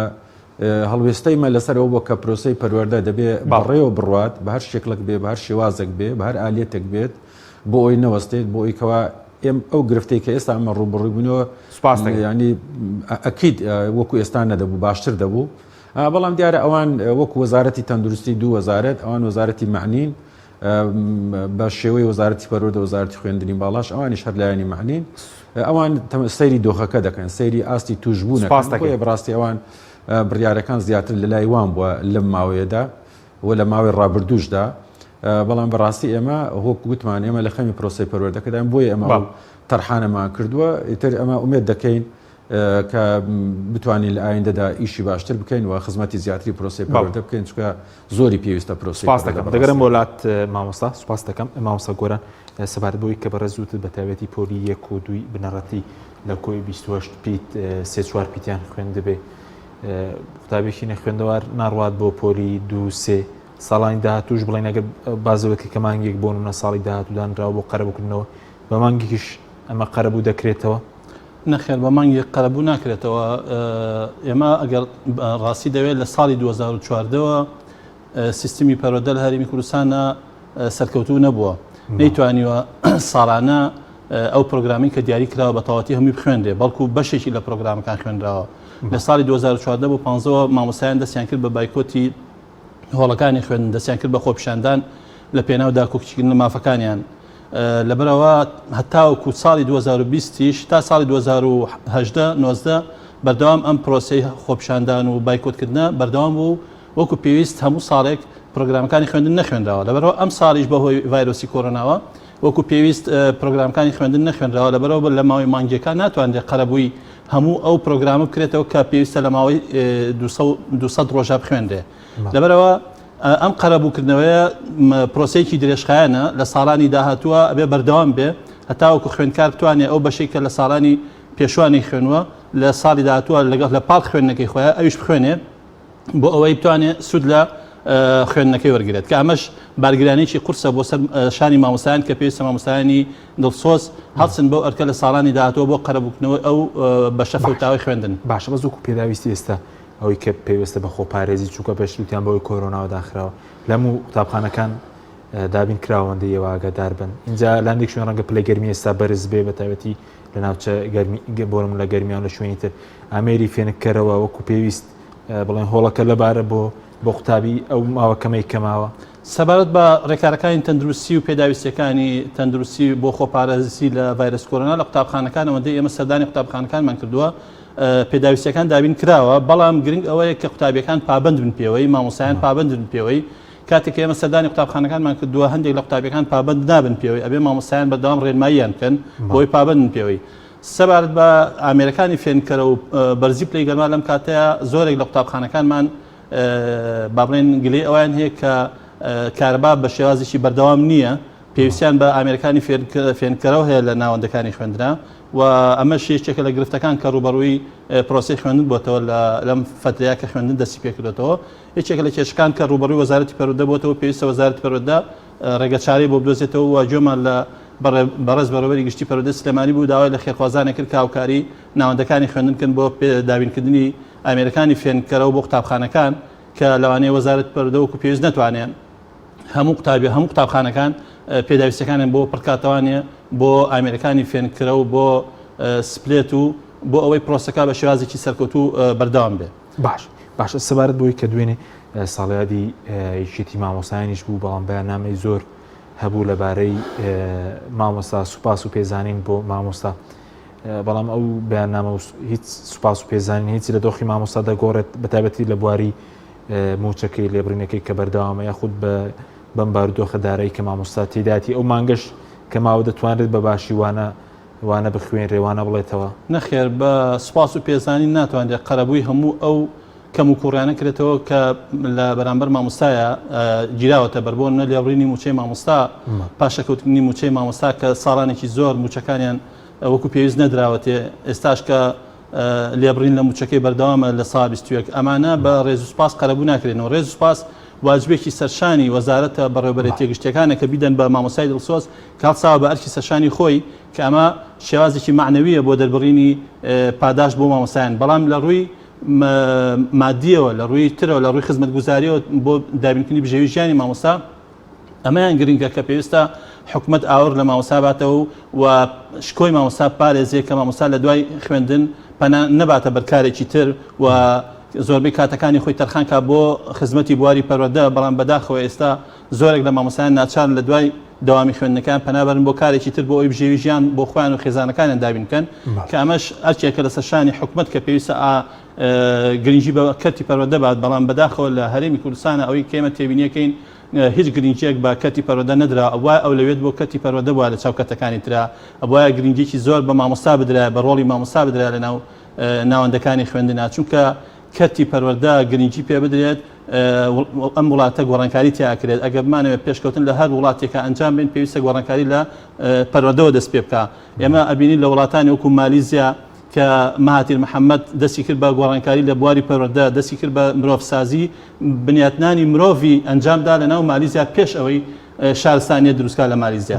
هەڵوێستەی مە لەسەر ئەوە بووە کە پرۆسەی پەروەردە دەبێ بەڕێوە بڕوات بە هەر شکڵێک بێ بە هەر شێوازێک بێ بە هەر ئالیەتێک بێت بۆ ئەوی نەوەستێت بۆ ئەوی کەوا ئێم ئەو گرفتەی کە ئێستا ئەمە ڕووبەڕووی بوونەوە
سوپاس دەکەم.
ینی ئەکید وەکو ئێستا نەدەبوو باشتر دەبوو بەڵام دیارە ئەوان وەکو وەزارەتی تەندروستی دوو وەزارەت ئەوان وەزارەتی مەعنین بە شێوەی وەزارەتی پەروەردە وەزارەتی خوێندنی باڵاش ئەوانیش هەر لایەنی مەعنین ئەوان سەیری دۆخەکە دەکەن سەیری ئاستی توشبوون بۆیە بەڕاستی ئەوان بڕیارەکان زیاتر لە لای وان بووە لەم ماوەیەدا و لە ماوەی ڕابردووشدا بەڵام بەڕاستی ئێمە هۆک گوتمان ئێمە لە خەمی پرۆسی پەروەردەکەدان بۆیە ئەمە تەرحانەمان کردووە ئیتر ئەمە ئومێد دەکەین کە بتوانین لە ئایندەدا ئیشی باشتر بکەین و خزمەتی زیاتری پرۆسی پەروەردە بکەین چونکە زۆری پێویستە پرۆسی
سپاس دەکەم دەگەرم بۆ لات مامۆستا سپاس دەکەم مامۆستا گۆران سەبارەت بۆی کە بەڕێز وتت بە تایبەتی پۆلی یەک و دووی بنەڕەتی لە کۆی 28 پیت سێ چوار پیتیان خوێندبێ قوتابێکی نەخوێندەوار ناڕوات بۆ پۆلی دوو سێ ساڵانی داهاتوش بڵێن ئەگەر بازەوەکی کە مانگێک بۆ نمونە ساڵی داهاتوو دانراوە بۆ قەرەبووکردنەوە بە مانگێکیش ئەمە قەرەبوو دەکرێتەوە؟
نەخێر بە مانگێک قەرەبوو ناکرێتەوە ئێمە ئەگەر ڕاستی دەوێت لە ساڵی 2014ەوە سیستمی پەروەردە لە هەرێمی کوردستانە سەرکەوتوو نەبووە نەیتوانیوە ساڵانە ئەو پرۆگرامی کە دیاری کراوە بە تەواتی هەمووی بخوێنرێ بەڵکو بەشێکی لە پرۆگرامەکان خوێنراوە لە ساڵی 2014 بۆ 15 مامۆستایان دەستیان کرد بە بایکۆتی هۆڵەکانی خوێندن دەستیان کرد بە خۆپیشاندان لە پێناو داکۆکیکردن لە مافەکانیان لەبەرەوە هەتاوەکو ساڵی 2020 یش تا ساڵی 2018 19 بەردەوام ئەم پرۆسەی خۆپیشاندان و بایکۆتکردنە بەردەوام بوو وەکو پێویست هەموو ساڵێک پرۆگرامەکانی خوێندن نەخوێنراوە لەبەرەوە ئەم ساڵیش بەهۆی ڤایرۆسی کۆرۆناوە وەکو پێویست پرۆگرامەکانی خوێندن نەخوێنراوە لەبەرەوە لە ماوەی مانگیەکان ناتوانرێت قەرەبووی هەموو ئەو پرۆگرامە بکرێتەوە کە پێویستە لە ماوەی 200 ڕۆژە بخوێنرێ لەبەرەوە ئەم قەرەبووکردنەوەیە پرۆسەیەکی درێژخایەنە لە ساڵانی داهاتووە ئەبێ بەردەوام بێ هەتاوەکو خوێندکار بتوانێت ئەو بەشەی کە لە ساڵانی پێشوانی خوێنوە لە ساڵی داهاتووە لەگەڵ لە پاڵ خوێندنەکەی خۆیان ئەویش بخوێنێ بۆ ئەوەی بتوانێت سوود لە خوێندنەکەی وەرگێت کە ئەمەش بارگرانێکی قورسە بۆ سەر شانی مامۆستایان کە پێویستە مامۆستایانی دڵسۆز هەڵسن بەو ئەرکە لە ساڵانی داهاتووە بۆ قەرەبووکردنەوەی ئەو بەشە فەوتاوەی خوێندن.
باشە بەس وەکو پێداویستی ئێستا ئەوەی کە پەیوەستە بە خۆپارێزی چونکە پێشتر وتیان بەهۆی کۆرۆناوە داخراوە لە هەموو قوتابخانەکان دابین کراوە ئەوەندەی ئێوە ئاگادار بن ئینجا لە هەندێک شوێن ڕەنگە پلەی گەرمی ئێستا بەرز بێ بە تایبەتی لە ناوچە گەرمی بۆ نمونە لە گەرمیان لە شوێنی تر ئامێری فێنککەرەوە وەکو پێویست بڵێن هۆڵەکە لەبارە بۆ بۆ قوتابی ئەو ماوە کەمەی کەماوە.
سەبارەت بە ڕێکارەکانی تەندروستی و پێداویستیەکانی تەندروستی بۆ خۆپارێزی لە ڤایرۆس کۆرۆنا لە قوتابخانەکان ئەوەندەی ئێمە سەردانی قوتابخانەکانمان کردووە پێداویستیەکان دابین کراوە بەڵام گرنگ ئەوەیە کە قوتابیەکان پابند بن پێوەی مامۆستایان پابند بن پێوەی کاتێک ئێمە سەردانی قوتابخانەکانمان کردووە هەندێک لە قوتابیەکان پابند نابن پێوەی ئەبێ مامۆستایان بەردەوام ڕێنماییان بکەن بۆی پابند بن پێوەی سەبارەت بە ئامێرەکانی فێنکەرە و بەرزی پلەی گەرما لەم کاتەیە زۆرێک لە قوتابخانەکانمان با بڵێن گلەی ئەویان هەیە کە کارەبا بە شێوازێکی بەردەوام نییە. پێویستیان بە ئامێرەکانی فێنککەرەوە هەیە لە ناوەندەکانی خوێندنا و ئەمەش یەکێکە لە گرفتەکان کە ڕووبەڕووی پرۆسەی خوێندن بۆتەوە لەم فەترەیە کە خوێندن دەستی پێکردێتەوە. یەکێکە لە کێشەکان کە ڕووبەڕووی وەزارەتی پەروەردە بۆتەوە، پێویستە وەزارەتی پەروەردە ڕێگەچارەی بۆ بدۆزێتەوە و گوێمان لە بەڕێز بەڕێوەبەری گشتی پەروەردەی سلێمانی بوو داوای لە خێرخوازانێک کرد کە هاوکاری ناوەندەکانی خوێندن بکەن بۆ دابینکردنی ئامێرەکانی فێنککەرەوە بۆ قوتابخانەکان کە لەوانەیە وەزارەتی پەروەردە وەکو پێویست نەتوانێت هەموو قوتابی هەموو قوتابخانەکان پێداویستەکانیان بۆ پڕکاتەوانێ بۆ ئامێرەکانی فێنککەرەوە بۆ سپلێت و بۆ ئەوەی پرۆسەکە بە شێوازێکی سەرکەوتوو بەردەوام بێ.
باش باشە سەبارەت بۆی کە دوێنێ ساڵیادی یەکێتی مامۆستایانیش بوو بەڵام بەیاننامەی زۆر هەبوو لەبارەی مامۆستا سوپاس و پێزانین بۆ مامۆستا بەڵام ئەو بەیاننامە هیچ سوپاس و پێزانین هیچ لە دۆخی مامۆستا دەگۆڕێت بە تایبەتی لە بواری موچەکەی لێبڕینەکەی کە بەردەوامە یاخود بە بەم بارودۆخە دارایی کە مامۆستا تێداتی ئەو مانگەش کە ماوە دەتوانرێت بە باشی وانە وانە بخوێنرێ وانە بڵێتەوە؟
نەخێر بە سوپاس و پێزانین ناتوانرێت قەرەبووی هەموو ئەو کەموکوڕیانە کرێتەوە کە لە بەرامبەر مامۆستایە گیراوەتە بەر، بۆ نمونە لێبڕینی مووچەی مامۆستا، پاشەکەوتکردنی مووچەی مامۆستا کە ساڵانێکی زۆر مووچەکانیان وەکو پێویست نەدراوەتێ، ئێستاش کە لێبڕین لە مووچەکەی بەردەوامە لە سا 21 ئەمانە بە ڕێز و سوپاس قەرەبوو ناکرێنەوە. ڕێز و سوپاس واجبێکی سەرشانی وەزارەتە بەڕێوەبەرێتیە گشتیەکانە کە بیدەن بە مامۆستای دڵسۆز کە هەڵساوە بە ئەرکی سەرشانی خۆی کە ئەمە شێوازێکی مەعنەویە بۆ دەربڕینی پاداشت بۆ مامۆستایان بەڵام لە ڕووی مادیەوە لە ڕووی ترەوە لە ڕووی خزمەتگوزاریەوە بۆ دابینکردنی بژێوی ژیانی مامۆستا ئەمەیان گرنگە کە پێویستە حکومەت ئاوڕ لە مامۆستا باتەوە و شکۆی مامۆستا پارێزێ کە مامۆستا لە دوای خوێندن پەنا نەباتە بەر کارێکی تر و زۆربەی کاتەکانی خۆی تەرخان کا بۆ خزمەتی بواری پەروەردە بەڵام بەداخەوە ئێستا زۆرێک لە مامۆستایان ناچارن لە دوای دەوامی خوێندنەکەیان پەنا بەرن بۆ کارێکی تر بۆ ئەوەی بژێوی ژیان بۆ خۆیان و خێزانەکانیان دابین بکەن کە ئەمەش ئەرکێکە لەسەر شانی حکومەت کە پێویستە ئا گرنگی بە کەرتی پەروەردە بات بەڵام بەداخەوە لە هەرێمی کوردستانە ئەوەی کە ئێمە تێبینیەکەین هیچ گرنگیەک بە کەرتی پەروەردە نەدرا ئەبوایە ئەولەویەت بۆ کەرتی پەروەردە بوایە لە چاو کەرتەکانی ترا ئەبوایە گرنگیەکی زۆر بە مامۆستا بدرایە بە ڕۆڵی مامۆستا بدرایە لە ناو ناوەندەکانی خوێندنا چونکە کەرتی پەروەردە گرنگی پێ بدرێت ئەم وڵاتە گۆڕانکاری تیا ئەکرێت ئەگەر بمانەوێت پێشکەوتن لە هەر وڵاتێکا ئەنجام بین پێویستە گۆڕانکاری لە پەروەردەوە دەست پێ بکا ئێمە ئەبینین لە وڵاتانی وەکو مالیزیا کە مەهاتیر محەممەد دەستی کرد بە گۆڕانکاری لە بواری پەروەردە دەستی کرد بە مرۆڤسازی بنیاتنانی مرۆڤی ئەنجامدا لە ناو مالیزیا پێش ئەوەی شارستانیەت دروستکا لە مالیزیا.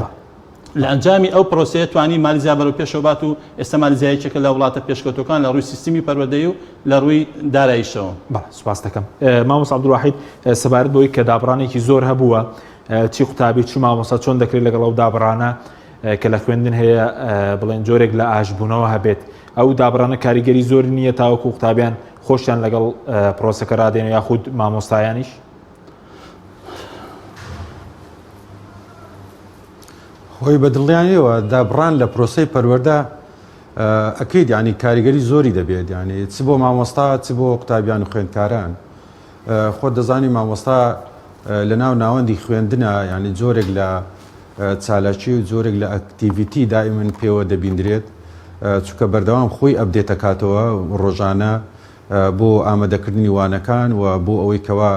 لە ئەنجامی ئەو پرۆسەیە توانی مالیزیا بەرەو پێشەوە بات و ئێستا مالیزیا یەکێکە لە وڵاتە پێشکەوتووەکان لە ڕووی سیستمی پەروەردەیی و لە ڕووی داراییشەوە.
بەڵێ سوپاست دەکەم مامۆستا عەبدولواحید سەبارەت بەوەی کە دابڕانێکی زۆر هەبووە چی قوتابی چ مامۆستا چۆن دەکرێت لەگەڵ ئەو دابڕانە کە لە خوێندن هەیە بڵێن جۆرێک لە ئاشبوونەوە هەبێت ئەو دابڕانە کاریگەری زۆر نییە تاوەکو قوتابیان خۆشیان لەگەڵ پرۆسەکە رادێن یاخود مامۆستایانیش؟
خۆی بە دڵنیایەوە دابڕان لە پرۆسەی پەروەردە ئەکید یانی کاریگەری زۆری دەبێت یانی چ بۆ مامۆستا چ بۆ قوتابیان و خوێندکاران خۆت دەزانی مامۆستا لە ناو ناوەندی خوێندنە یانی جۆرێک لە چالاکی و جۆرێک لە activity دائیمەن پێوە دەبیندرێت چونکە بەردەوام خۆی update ەکاتەوە ڕۆژانە بۆ ئامادەکردنی وانەکان و بۆ ئەوەی کەوا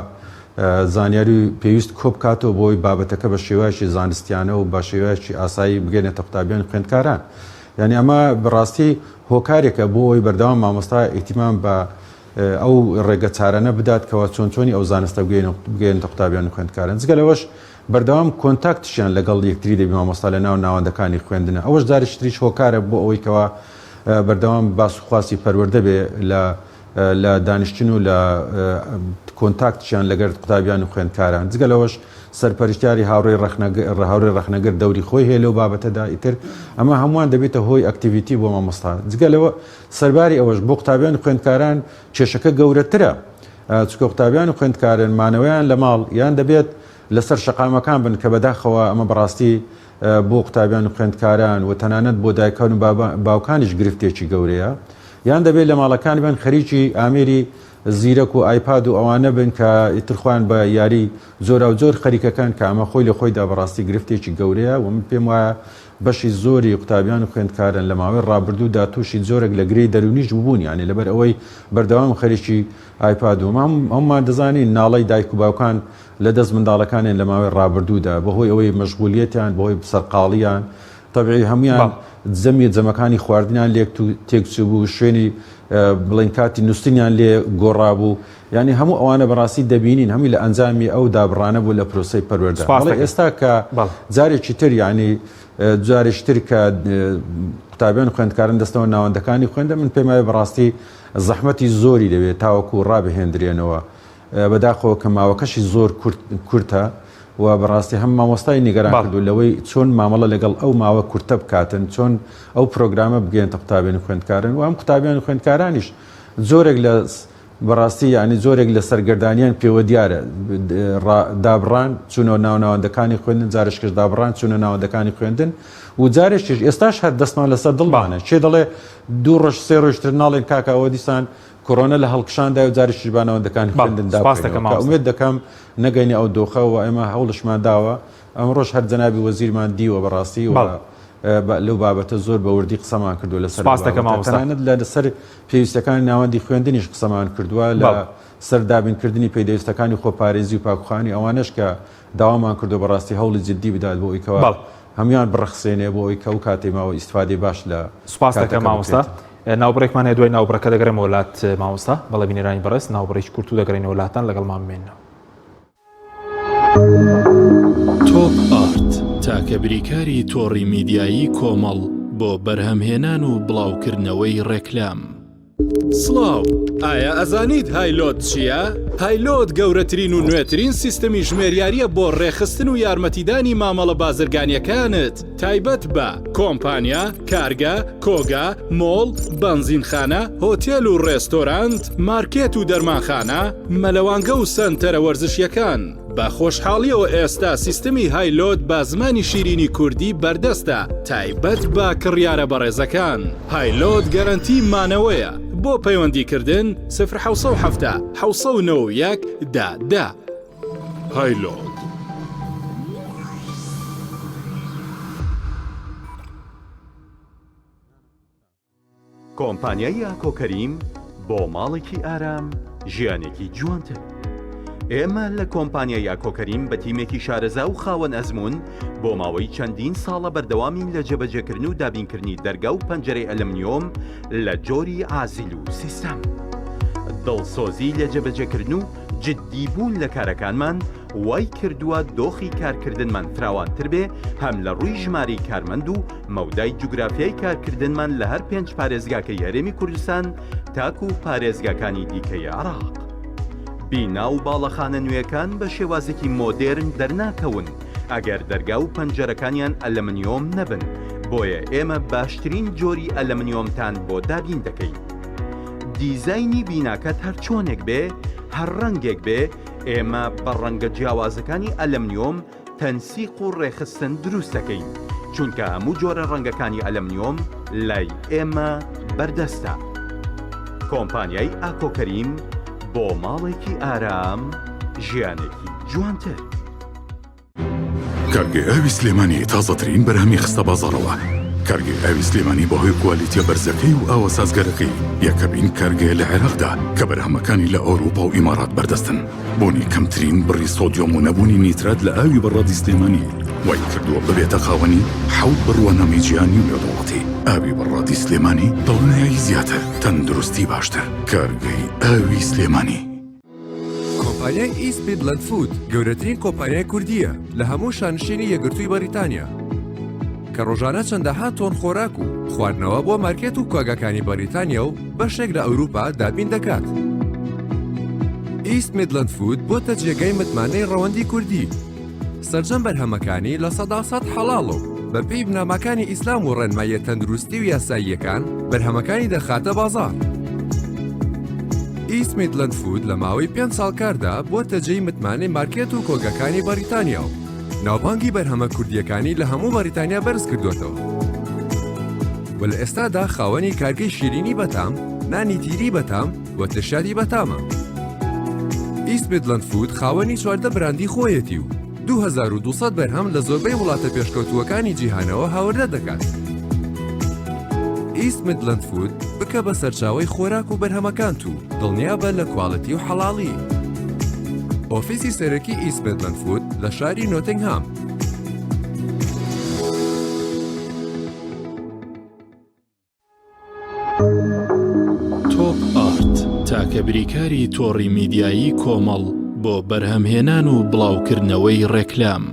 زانیاری پێویست کۆبکاتەوە بۆ ئەوەی بابەتەکە بە شێوایەکی زانستیانە و بە شێوایەکی ئاسایی بگەێنێتە قوتابیان و خوێندکاران. یانی ئەمە بەڕاستی هۆکارێکە بۆ ئەوەی بەردەوام مامۆستا ئیهتیمام بە ئەو ڕێگە چارانە بدات کەوا چۆن چۆنی ئەو زانستە بگەێنێتە قوتابیان و خوێندکاران. جگە لەوەش بەردەوام contact یشیان لەگەڵ یەکتری دەبی مامۆستا لە ناو ناوەندەکانی خوێندنە ئەوەش جارێکی تریش هۆکارە بۆ ئەوەی کەوا بەردەوام باس و خواسی پەروەردە بێ لە لە دانیشتن و لە contact یشیان لەگەرد قوتابیان و خوێندکاران جگە لەوەش سەرپەرشتیاری هاوڕێی ڕەخنەگر هاوڕێی ڕەخنەگر دەوری خۆی هەیە لەو بابەتەدا ئیتر ئەمە هەمووان دەبێتە هۆی activity بۆ مامۆستا جگە لەوە سەرباری ئەوەش بۆ قوتابیان و خوێندکاران کێشەکە گەورەترە چونکە قوتابیان و خوێندکارن مانەوەیان لە ماڵ یان دەبێت لەسەر شەقامەکان بن کە بەداخەوە ئەمە بەڕاستی بۆ قوتابیان و خوێندکاران و تەنانەت بۆ دایکان و باوکانیش گرفتێکی گەورەیە یان دەبێت لە ماڵەکان بن خەریکی ئامێری زیرەک و ئایپاد و ئەوانە بن کە ئیتر خۆیان بە یاری جۆراوجۆر خەریکەکەن کە ئەمە خۆی لە خۆیدا بەڕاستی گرفتێکی گەورەیە و من پێم وایە بەشی زۆری قوتابیان و خوێندکارن لە ماوەی ڕابردوودا تووشی جۆرێک لە گرێی دەروونیش بوون یانی لەبەر ئەوەی بەردەوام خەریکی ئایپاد و هەموومان دەزانین ناڵەی دایک و باوکان. لە دەست منداڵەکانیان لە ماوەی ڕابردوودا بەهۆی ئەوەی مەشغولیەتیان بەهۆی سەرقاڵیان تەبعی هەموویان جەمی جەمەکانی خواردنیان لێک تێکچوو بوو شوێنی بڵین کاتی نووسنیان لێ گۆڕابوو یعنی هەموو ئەوانە بەڕاستی دەبینین هەمووی لە ئەنجامی ئەو دابڕانە بوو لە پرۆسەی پەروەردە بەڵێ ئێستا کە جارێکی تر یعنی جارێکی تر کە قوتابیان خوێندکارن دەستەوە ناوەندەکانی خوێندە من پێم وایە بەڕاستی زەحمەتی زۆری دەوێت تاوەکو ڕابهێندرێنەوە بەداخەوە کە ماوەکەشی زۆر کورتە و بەڕاستی هەم مامۆستای نیگەران کردو لەوەی چۆن مامەڵە لەگەڵ ئەو ماوە کورتە بکاتن چۆن ئەو پرۆگرامە بگەێنتە قوتابیان و خوێندکارن و ئەم قوتابیان و خوێندکارانیش جۆرێک لە بەڕاستی یعنی جۆرێک لە سەرگەردانیان پێوە دیارە دابڕان چوونەوە ناو ناوەندەکانی خوێندن جارشکش دابڕان چوونە ناوەندەکانی خوێندن و جارێکیش ئێستاش هەر دەستمان لەسەر دڵمانە کێ دەڵێ دوو ڕۆژ سێ ڕۆژتر ناڵێن کاکە ئەوە دیسان کۆرۆنا لە هەڵکشاندایە و جارێکیش با ناوەندەکانی خوێندن دابخەینەوە کە ئومێد دەکەم نەگەینە ئەو دۆخە و ئێمە هەوڵشمان داوە ئەمڕۆش هەر جەنابی وەزیرمان دیوە بەڕاستی و لەو بابەتە زۆر بە وردی قسەمان کردووە لەسەر تەنانەت لەسەر پێویستەکانی ناوەندی خوێندنیش قسەمان کردووە لە سەر دابینکردنی پێدەویستەکانی خۆپارێزی و پاکوخانی ئەوانەش کە داوامان کردو بەڕاستی هەوڵی جددی بدات بۆ ئەوی کەوا هەموان بڕەخسێنێ بۆ ئەوی کە ئەو کاتەی ماوە ئیستفادەی باش لە
سوپاس دەکەم مامۆستا. ناوبڕێکمان هەیە دوای ناوبڕەکە دەگەڕێمەوە لات مامۆستا. بەڵێ بینەرانی بەڕێز ناوبڕێکی کورت و دەگەڕێینەوە لاتان لەگەڵمان بمێننەوە.
تۆپ ئارت تاکە بریکاری تۆڕی میدیایی کۆمەڵ بۆ بەرهەمهێنان و بڵاوکردنەوەی ڕێکلام.
سڵاو، ئایا ئەزانیت هایلۆد چییە؟ هایلۆد گەورەترین و نوێترین سیستەمی ژمێریارییە بۆ ڕێکخستن و یارمەتیدانی مامەڵە بازرگانییەکانت تایبەت بە، کۆمپانیا، کارگە، کۆگا، مۆڵ، بەنزینخانە، هۆتێل و ڕێستۆرانت، مارکێت و دەرمانخانە، مەلەوانگە و سەنتەرە وەرزشییەکان. بە خۆشحاڵیەوە ئێستا سیستمی هایلۆد بە زمانی شیرینی کوردی بەردەستە تایبەت بە کڕیارە بەڕێزەکان. هایلۆد گەرەنتی مانەوەیە. بۆ پەیوەندی کردن، سفر 770 791 دە دە. هایلۆد.
کۆمپانیای ئاکۆ کەریم بۆ ماڵێکی ئارام ژیانێکی جوانتر. ئێمە لە کۆمپانیای ئاکۆ کەریم بە تیمێکی شارەزا و خاوەن ئەزموون بۆ ماوەی چەندین ساڵە بەردەوامین لە جێبەجێکردن و دابینکردنی دەرگا و پەنجەرەی ئەلەمنیۆم لە جۆری عازیل و سیستەم. دڵسۆزی لە جێبەجێکردن و جددی بوون لە کارەکانمان وای کردووە دۆخی کارکردنمان فراوانتر بێ هەم لە ڕووی ژمارەی کارمەند و مەودای جوگرافیای کارکردنمان لە هەر پێنج پارێزگاکەی هەرێمی کوردستان تاکو پارێزگاکانی دیکەی عێراق. بینا و باڵەخانە نوێکان بە شێوازێکی مۆدێرن دەرناکەون ئەگەر دەرگا و پەنجەرەکانیان ئەلەمنیۆم نەبن، بۆیە ئێمە باشترین جۆری ئەلەمنیۆمتان بۆ دابین دەکەین. دیزاینی بیناکەت هەر چۆنێک بێ، هەر ڕەنگێک بێ، ئێمە بە ڕەنگە جیاوازەکانی ئەلەمنیۆم تەنسیق و ڕێکخستن دروست دەکەین، چونکە هەموو جۆرە ڕەنگەکانی ئەلەمنیۆم لای ئێمە بەردەستە. کۆمپانیای ئاکۆ کەریم بۆ ماڵێکی ئارام ژیانێکی جوانتر.
کارگەی ئاوی سلێمانی تازەترین بەرهەمی خستە بازاڕەوە. کارگەی ئاوی سلێمانی بەهۆی کوالیتیە بەرزەکەی و ئاوە سازگەرەکەی یەکەمین کارگەیە لە عێراقدا کە بەرهەمەکانی لە ئەوروپا و ئیمارات بەردەستن. بوونی کەمترین بڕی سۆدیۆم و نەبوونی نیترات لە ئاوی بەڕادی سلێمانی وای کردووە ببێتە خاوەنی حەوت بڕوانامەی جیهانی و نێودەوڵەتی. ئاوی بەڕادی سلێمانی دڵنیایی زیاتر، تەندروستی باشتر. کارگەی ئاوی سلێمانی.
کۆمپانیای ئیست میدلەند فود گەورەترین کۆمپانیای کوردییە لە هەموو شانشینی یەکگرتووی بەریتانیا کە ڕۆژانە چەندەها تۆن خۆراک و خواردنەوە بۆ مارکێت و کۆگاکانی بەریتانیا و بەشێک لە ئەوروپا دابین دەکات. ئیست میدلەند فود بۆتە جێگای متمانەی ڕەوەندی کوردی. سەرجەم بەرهەمەکانی 100% حەڵاڵە و بەپێی بنەماکانی ئیسلام و ڕێنماییە تەندروستی و یاساییەکان بەرهەمەکانی دەخاتە بازاڕ. ئیست میدلەند فود لە ماوەی پێنج ساڵ کاردا بۆتە جێی متمانەی مارکێت و کۆگاکانی بەریتانیا و ناوبانگی بەرهەمە کوردییەکانی لە هەموو بەریتانیا بەرز کردووەتەوە و لە ئێستادا خاوەنی کارگەی شیرینی بەتام، نانی تیری بەتام و ترشیاتی بەتامە. ئیست میدلەند فود خاوەنی 14 براندی خۆیەتی و 2200 بەرهەم لە زۆربەی وڵاتە پێشکەوتووەکانی جیهانەوە هاوردە دەکات. ئیست میدلەند فود بکە بە سەرچاوەی خۆراک و بەرهەمەکانت و دڵنیابە لە کواڵێتی و حەڵاڵی. ئۆفیسی سەرەکی ئیست میدلەند فود لە شاری نۆتینگهام.
تۆپ ئارت تاکە بریکاری تۆڕی میدیایی کۆمەڵ بۆ بەرهەمهێنان و بڵاوکردنەوەی ڕێکلام.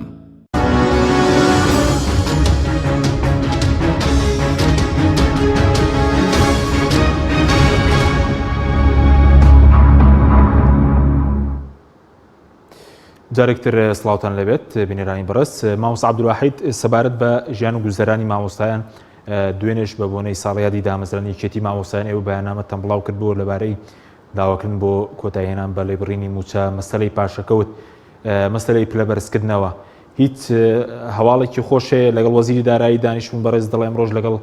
جارێکتر سڵاوتان لەبێت بینەرانی بەڕێز مامۆستا عەبدولواحید سەبارەت بە ژیان و گوزەرانی مامۆستایان دوێنێش بە بۆنەی ساڵیادی دامەزرانی یەکێتی مامۆستایان ئێوە بەیاننامەتان بڵاو کرد بۆ لەبارەی داواکردن بۆ کۆتایهێنان بە لێبڕینی مووچە مەسەلەی پاشەکەوت مەسەلەی پلە بەرزکردنەوە هیچ هەواڵێکی خۆش هەیە لەگەڵ وەزیری دارایی دانیشتون بەڕێز دەڵێ ئەمڕۆژ لەگەڵ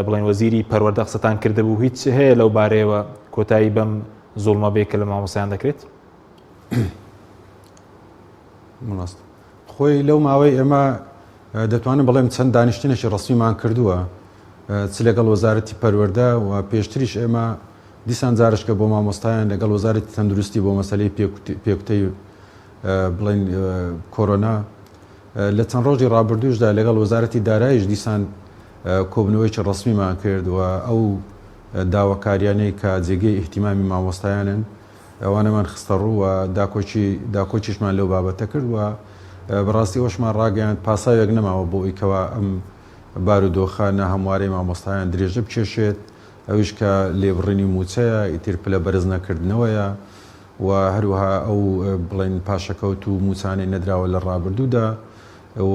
بڵێن وەزیری پەروەردە قسەتان کردبوو هیچ هەیە لەو بارەیەوە کۆتایی بەم زوڵمە بێ کە لە مامۆستایان دەکرێت؟
ڕاست خۆی لەو ماوەی ئێمە دەتوانم بڵێم چەند دانیشتنێکی ڕسمیمان کردووە چ لەگەڵ وەزارەتی پەروەردە و پێشتریش ئێمە دیسان جارشکە بۆ مامۆستایان لەگەڵ وەزارەتی تەندروستی بۆ مەسلەی پێکوتەی بڵێن کۆرۆنا لە چەند ڕۆژی ڕابردووشدا لەگەڵ وەزارەتی دارایش دیسان کۆبنەوەیکی ڕسمیمان کرد و ئەو داواکاریانەی کە جێگەی ئیهتیمامی مامۆستایانن ئەوانەمان خستەڕوو و داکۆکی داکۆکیشمان لەو بابەتە کرد و بەڕاستی ئەوەشمان ڕاگەیاند پاساوێک نەماوە بۆ ئەوی کەوا ئەم بارودۆخە ناهەموارەی مامۆستایان درێژە بکێشێت ئەویش کە لێبڕینی مووچەیە ئیتر پلە بەرز نەکردنەوەیە و هەروەها ئەو بڵێن پاشەکەوت و مووچانەی نەدراوە لە ڕابردوودا و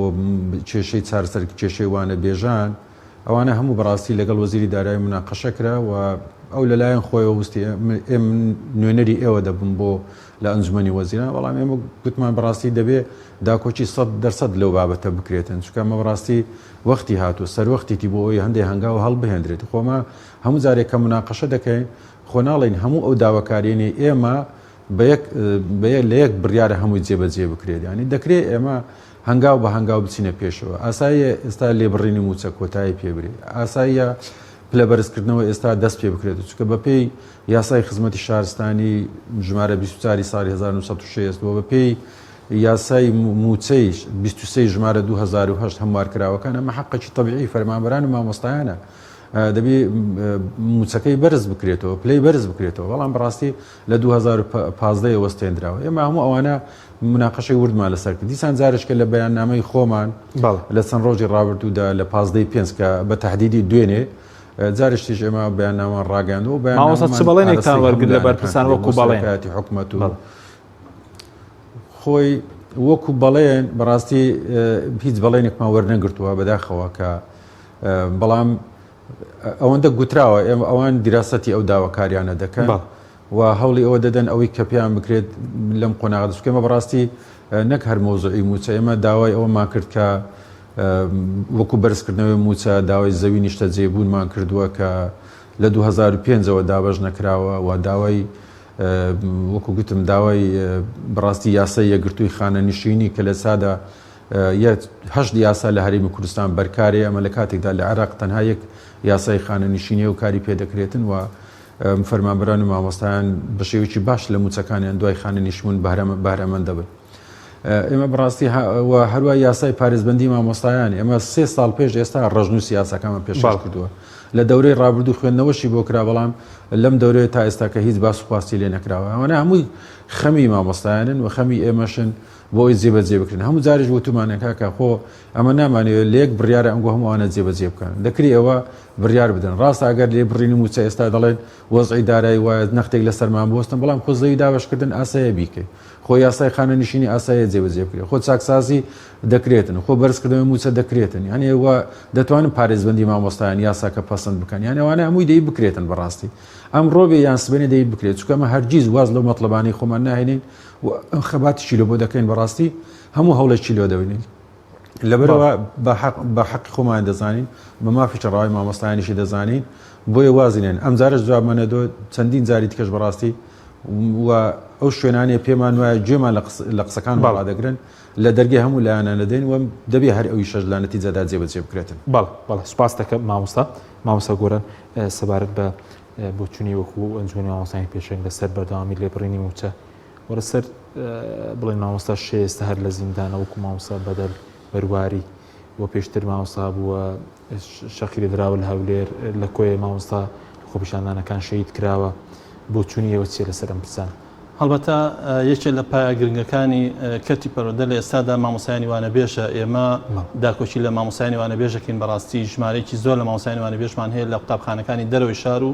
کێشەی چارەسەر کێشەی وانەبێژان ئەوانە هەموو بەڕاستی لەگەڵ وەزیری دارایی موناقەشە کرا و ئەو لەلایەن خۆیەوە وستی ئێم نوێنەری ئێوە دەبم بۆ لە ئەنجومەنی وەزیران بەڵام ئێمە گوتمان بەڕاستی دەبێ داکۆکی 100% لەو بابەتە بکرێتن چونکە ئەمە بەڕاستی وەختی هاتوو سەروەختێتی بۆ ئەوەی هەندێک هەنگاو هەڵبهێندرێت خۆما هەموو جارێک کە موناقەشە دەکەین خۆ ناڵێین هەموو ئەو داواکاریەنەی ئێمە بە یەک لە یەک بڕیارە هەمووی جێبەجێ بکرێت یانی دەکرێت ئێمە هەنگاو بە هەنگاو بچینە پێشەوە. ئاساییە ئێستا لێبڕینی مووچە کۆتایی پێ برێ. ئاساییە پلە بەرزکردنەوە ئێستا دەست پێ بکرێت چونکە بەپێی یاسای خزمەتی شارستانی ژمارە 24 ساڵی 1960 و بەپێی یاسای مووچەی 23 ژمارە 2008 هەموارکراوەکان ئەمە حەقێکی تەبیعی فەرمانبەران و مامۆستایانە دەبی مووچەکەی بەرز بکرێتەوە پلەی بەرز بکرێتەوە بەڵام بەڕاستی لە 2015 وەستێنراوە ئێمە هەموو ئەوانە مناقەشەی وردمان لەسەر کرد دیسان جارێکە لە بەیاننامەی خۆمان لە چەند ڕۆژی ڕابردوودا لە پازدەی پێنج کە بە تهدیدی دوێنێ جارشتیش ئێمە بەیاننامان ڕاگەیاندووە
مامۆستا چ بەڵێنێکتان وەرگرت لە بەرپرسان وەکو بەڵێن
حکومەت و خۆی وەکو بەڵێن بەڕاستی هیچ بەڵێنێکمان وەرنەگرتووە بەداخەوە کە بەڵام ئەوەندە گوتراوە ئێمە ئەوان دیراسەتی ئەو داواکاریانە دەکەن و هەوڵی ئەوە دەدەن ئەوەی کە پێیان بکرێت لەم قۆناغە دەست بکەمە بەڕاستی نەک هەر مەوزوعی مووچە ئێمە داوای ئەوەمان کرد کە وەکو بەرزکردنەوەی مووچە داوای زەوی نیشتەجێبوونمان کردووە کە لە 2005ەوە دابەش نەکراوە و داوای وەکو گوتم داوای بەڕاستی یاسای یەکگرتووی خانەنشینی کە لە سادا هەشت یاسا لە هەرێمی کوردستان بەرکارەیە ئەمە لە کاتێکدا لە عێراق تەنها یەک یاسای خانەنشینی و کاری پێدەکرێتن و فەرمانبەران و مامۆستایان بە شێوەیەکی باش لە مووچەکانیان دوای خانەنشینبوون بەهرەمەند دەبن. ئێمە بەڕاستی و هەروە یاسای پارێزبەندی مامۆستایان ئێمە سێ ساڵ پێش ئێستا ڕەشنووسی یاساکەمان پێشکەش کردووە لە دەورەی ڕابردوو خوێندنەوەشی بۆ کرا بەڵام لەم دەورەیە تا ئێستا کە هیچ باس و خواستی لێ نەکراوە ئەوانە هەمووی خەمی مامۆستایانن و خەمی ئێمەشن بۆ ئەوەی جێبەجێ بکرێن هەموو جاریش وتومانە کاکە خۆ ئەمە نامانەوێت لە یەک بڕیارە ئەنگۆ هەموو ئەوانە جێبەجێ بکەن دەکری ئەوە بڕیار بدەن ڕاستە ئەگەر لێ بڕینی مووچە ئێستا دەڵێن وەزعی دارایی وایە نەختێک لەسەرمان بوەستن بەڵام خۆ زەوی دابەشکردن ئاسایە بیکەی خۆ یاسای خانەنشینی ئاسایە جێبەجێ بکرێت خۆ چاکسازی دەکرێتن خۆ بەرزکردنەوەی مووچە دەکرێتن یعنی ئێوە دەتوانن پارێزبەندی مامۆستایان یاساکە پەسەند بکەن یعنی ئەوانە هەمووی دەی بکرێتن بەڕاستی ئەمڕۆ بێ یان سبەینێ دەی بکرێت چونکە ئەمە هەرگیز واز لەو مەتڵەبانەی خۆمان ناهێنین و خەباتیشی لۆ بۆ دەکەین بەڕاستی هەموو هەوڵێکی لۆ دەبینین لەبەرەوە بە حەقی خۆمان دەزانین بە مافی ڕەوای مامۆستایانیشی دەزانین بۆیە وازی نێن ئەم جارش جوابمان نەدۆ چەندین جاری دیکەش بەڕاستی و ئەو شوێنانەیە پێمان وایە گوێمان لە قسەکان باڵا دەگرن لە دەرگەی هەموو لایەنان دەدەین و دەبێ هەر ئەوی شەش لە نەتیجەدا جێبەجێ بکرێتن.
بەڵێ بەڵێ سوپاس دەکەم مامۆستا مامۆستا گۆران سەبارەت بە بۆچونی وەکو ئەنجومەنی مامۆستایانی پێشەنگ لەسەر بەردەوامی لێبڕینی مووچە. وەرە سەر بڵێن مامۆستا شێستە هەر لە زیندانە وەکو مامۆستا بەدەل بەرواری و پێشتر مامۆستا بووە شەقی لێدراوە لە هەولێر لە کۆیە مامۆستا خۆپیشاندانەکان شەهید کراوە بۆچوونی ئێوە چییە لەسەر ئەم پرسانە؟
هەڵبەتە یەکێ لە پایە گرنگەکانی کەرتی پەروەردە لە ئێستادا مامۆستایانی وانەبێژە، ئێمە داکۆکی لە مامۆستایانی وانەبێژەکەین بەڕاستی ژمارەیەکی زۆر لە مامۆستایانی وانەبێژمان هەیە لە قوتابخانەکانی دەرەوەی شار و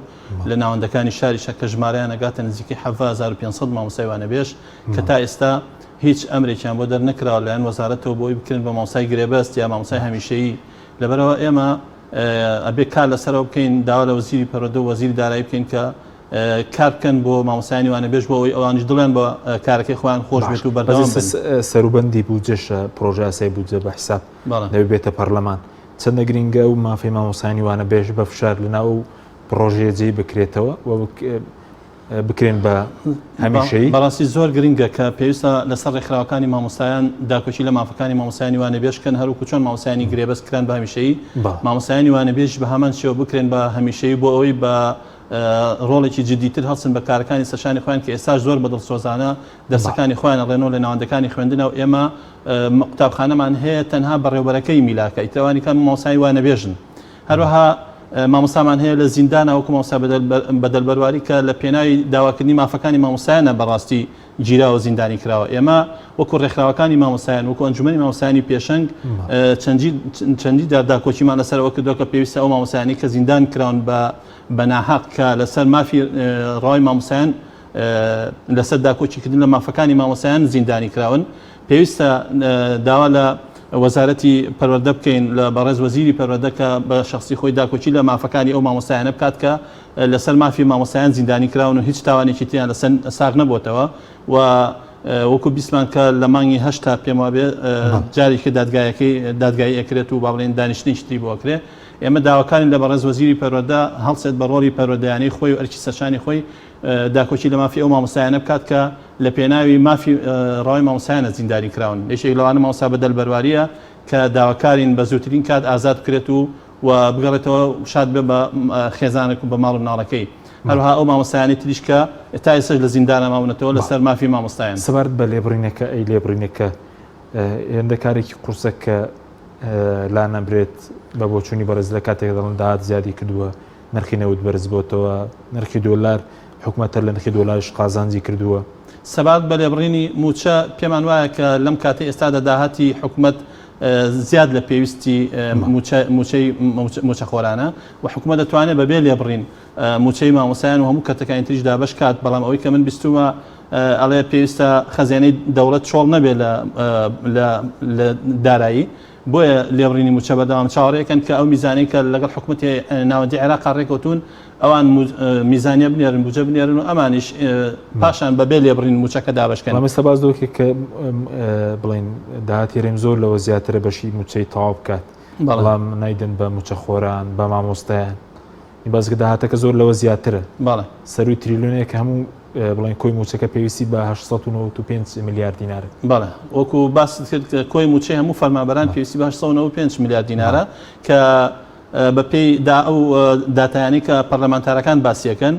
لە ناوەندەکانی شاریشە کە ژمارەیان ئەگاتە نزیکەی 17500 مامۆستای وانەبێژ کە تا ئێستا هیچ ئەمرێکیان بۆ دەرنەکراوە لەلایەن وەزارەتەوە بۆی بکرێن بە مامۆستای گرێبەست یا مامۆستای هەمیشەیی لەبەرئەوە ئێمە ئەبێ کار لەسەرەوە بکەین داوا لە وەزیری پەروەردە و وەزیری دارایی بکەین کە کار بکەن بۆ مامۆستایانی وانەبێژ بۆ ئەوەی ئەوانیش دڵیان بە کارەکەی خۆیان خۆش بێت و بەردەوام بن.
سەروبەندی بودجەشە پرۆژەیاسای بودجە بە حساب دەبێ بێتە پەرلەمان چەندە گرینگە ئەو مافەی مامۆستایانی وانەبێژ بە فشار لەناو ئەو پرۆژەیە جێی بکرێتەوە و بکرێن بە هەمیشەیی؟
بەڕاستی زۆر گرنگە کە پێویستە لەسەر ڕێکخراوەکانی مامۆستایان داکۆکی لە مافەکانی مامۆستایانی وانەبێژ بکەن هەروەکو چۆن مامۆستایانی گرێبەست کران بە هەمیشەیی مامۆستایانی وانەبێژیش بە هەمان شێوە بکرێن بە هەمیشەیی بۆ ئەوەی بە ڕۆڵێکی جدیتر هەڵسن بە کارەکانی سەرشانی خۆیان کە ئێستاش زۆر بە دڵسۆزانە دەرسەکانی خۆیان ئەڵێنەوە لە ناوەندەکانی خوێندنە و ئێمە قوتابخانەمان هەیە تەنها بەڕێوبەرەکەی میلاکە ئیتر ئەوانی کە مامۆستای وانەبێژن هەروەها مامۆستامان هەیە لە زیندانە وەکو مامۆستا بەدەل بەرواری کە لە پێناوی داواکردنی مافەکانی مامۆستایانە بەڕاستی گیراوە زیندانی کراوە ئێمە وەکو ڕێکخراوەکانی مامۆستایان وەکو ئەنجومەنی مامۆستایانی پێشەنگ چەندی جار داکۆکیمان لەسەرەوە کردووە کە پێویستە ئەو مامۆستایانی کە زیندان کراون بە بە ناحەق کە لەسەر مافی ڕەوای مامۆستایان لەسەر داکۆکیکردن لە مافەکانی مامۆستایان زیندانی کراون پێویستە داوا لە وەزارەتی پەروەردە بکەین لە بەڕێز وەزیری پەروەردە کە بە شخصی خۆی داکۆکی لە مافەکانی ئەو مامۆستایانە بکات کە لەسەر مافی مامۆستایان زیندانی کراون و هیچ تاوانێکی تریان لەسەر ساغ نەبووتەوە و وەکو بیستمان کە لە مانگی هەشتا پێم وابێ جارێکی دادگایەکەی دادگایی ئەکرێت و با بڵێن دانیشتنێکی تری بۆ ئەکرێ ئێمە داواکارین لە بەڕێز وەزیری پەروەردە هەڵسێت بە ڕۆڵی پەروەردەیانەی خۆی و ئەرکی سەرشانی خۆی داکۆکی لە مافی ئەو مامۆستایانە بکات کە لە پێناوی مافی ڕەوای مامۆستایانە زیندانی کراون یەکێک لەوانە مامۆستا بەدەل بەروارییە کە داواکارین بە زووترین کات ئازاد بکرێت و و بگەڕێتەوە شاد بێ بە خێزانەک و بە ماڵ و مناڵەکەی هەروەها ئەو مامۆستایانەی تریش کە تا ئێستاش لە زیندانە ماونەتەوە لەسەر مافی مامۆستایان.
سەبارەت بە لێبڕینەکە ئەی لێبڕینەکە هێندە کارێکی قورسە کە لانەبرێت بە بۆچوونی بەڕێز لە کاتێک دەڵێن داهات زیادی کردووە نرخی نەوت بەرز بۆتەوە نرخی دۆلار حکومەت هەر لە نرخی دۆلاریش قازانجی کردووە.
سەبارەت بە لێبڕینی مووچە پێمان وایە کە لەم کاتەی ئێستادا داهاتی حکومەت زیاد لە پێویستی مووچەی مووچەخۆرانە و حکومەت دەتوانێت بەبێ لێبڕین مووچەی مامۆستایان و هەموو کەرتەکانی تریش دابەش کات، بەڵام ئەوەی کە من بیستوومە ئەڵێ پێویستە خەزێنەی دەوڵەت چۆڵ نەبێت لە دارایی، بۆیە لێبڕینی مووچە بەردەوام چاوەڕێکەن کە ئەو میزانەی کە لەگەڵ حکومەتی ناوەندی عێراقا ڕێکەوتوون ئەوان میزانیە بنێرن بودجە بنێرن و ئەمانیش پاشان بەبێ لێبڕین مووچەکە دابەشکەن.
بەڵام ئێستا باس لەوە کە بڵێن داهاتی هەرێم زۆر لەوە زیاترە بەشی مووچەی تەواو بکات، بەڵام نایدەن بە مووچەخۆران بە مامۆستایان. بەس داهاتەکە زۆر لەوە زیاترە.
بەڵێ.
سەرووی تریلیۆنێک هەموو بڵێن کۆی مووچەکە پێویستی بە 895 ملیار دینارە.
بەڵێ وەکو باست کرد کۆی مووچەی هەموو فەرمانبەران پێویستی بە 895 ملیار دینارە کە بەپێی دا ئەو داتایانەی کە پەرلەمانتارەکان باسیەکەن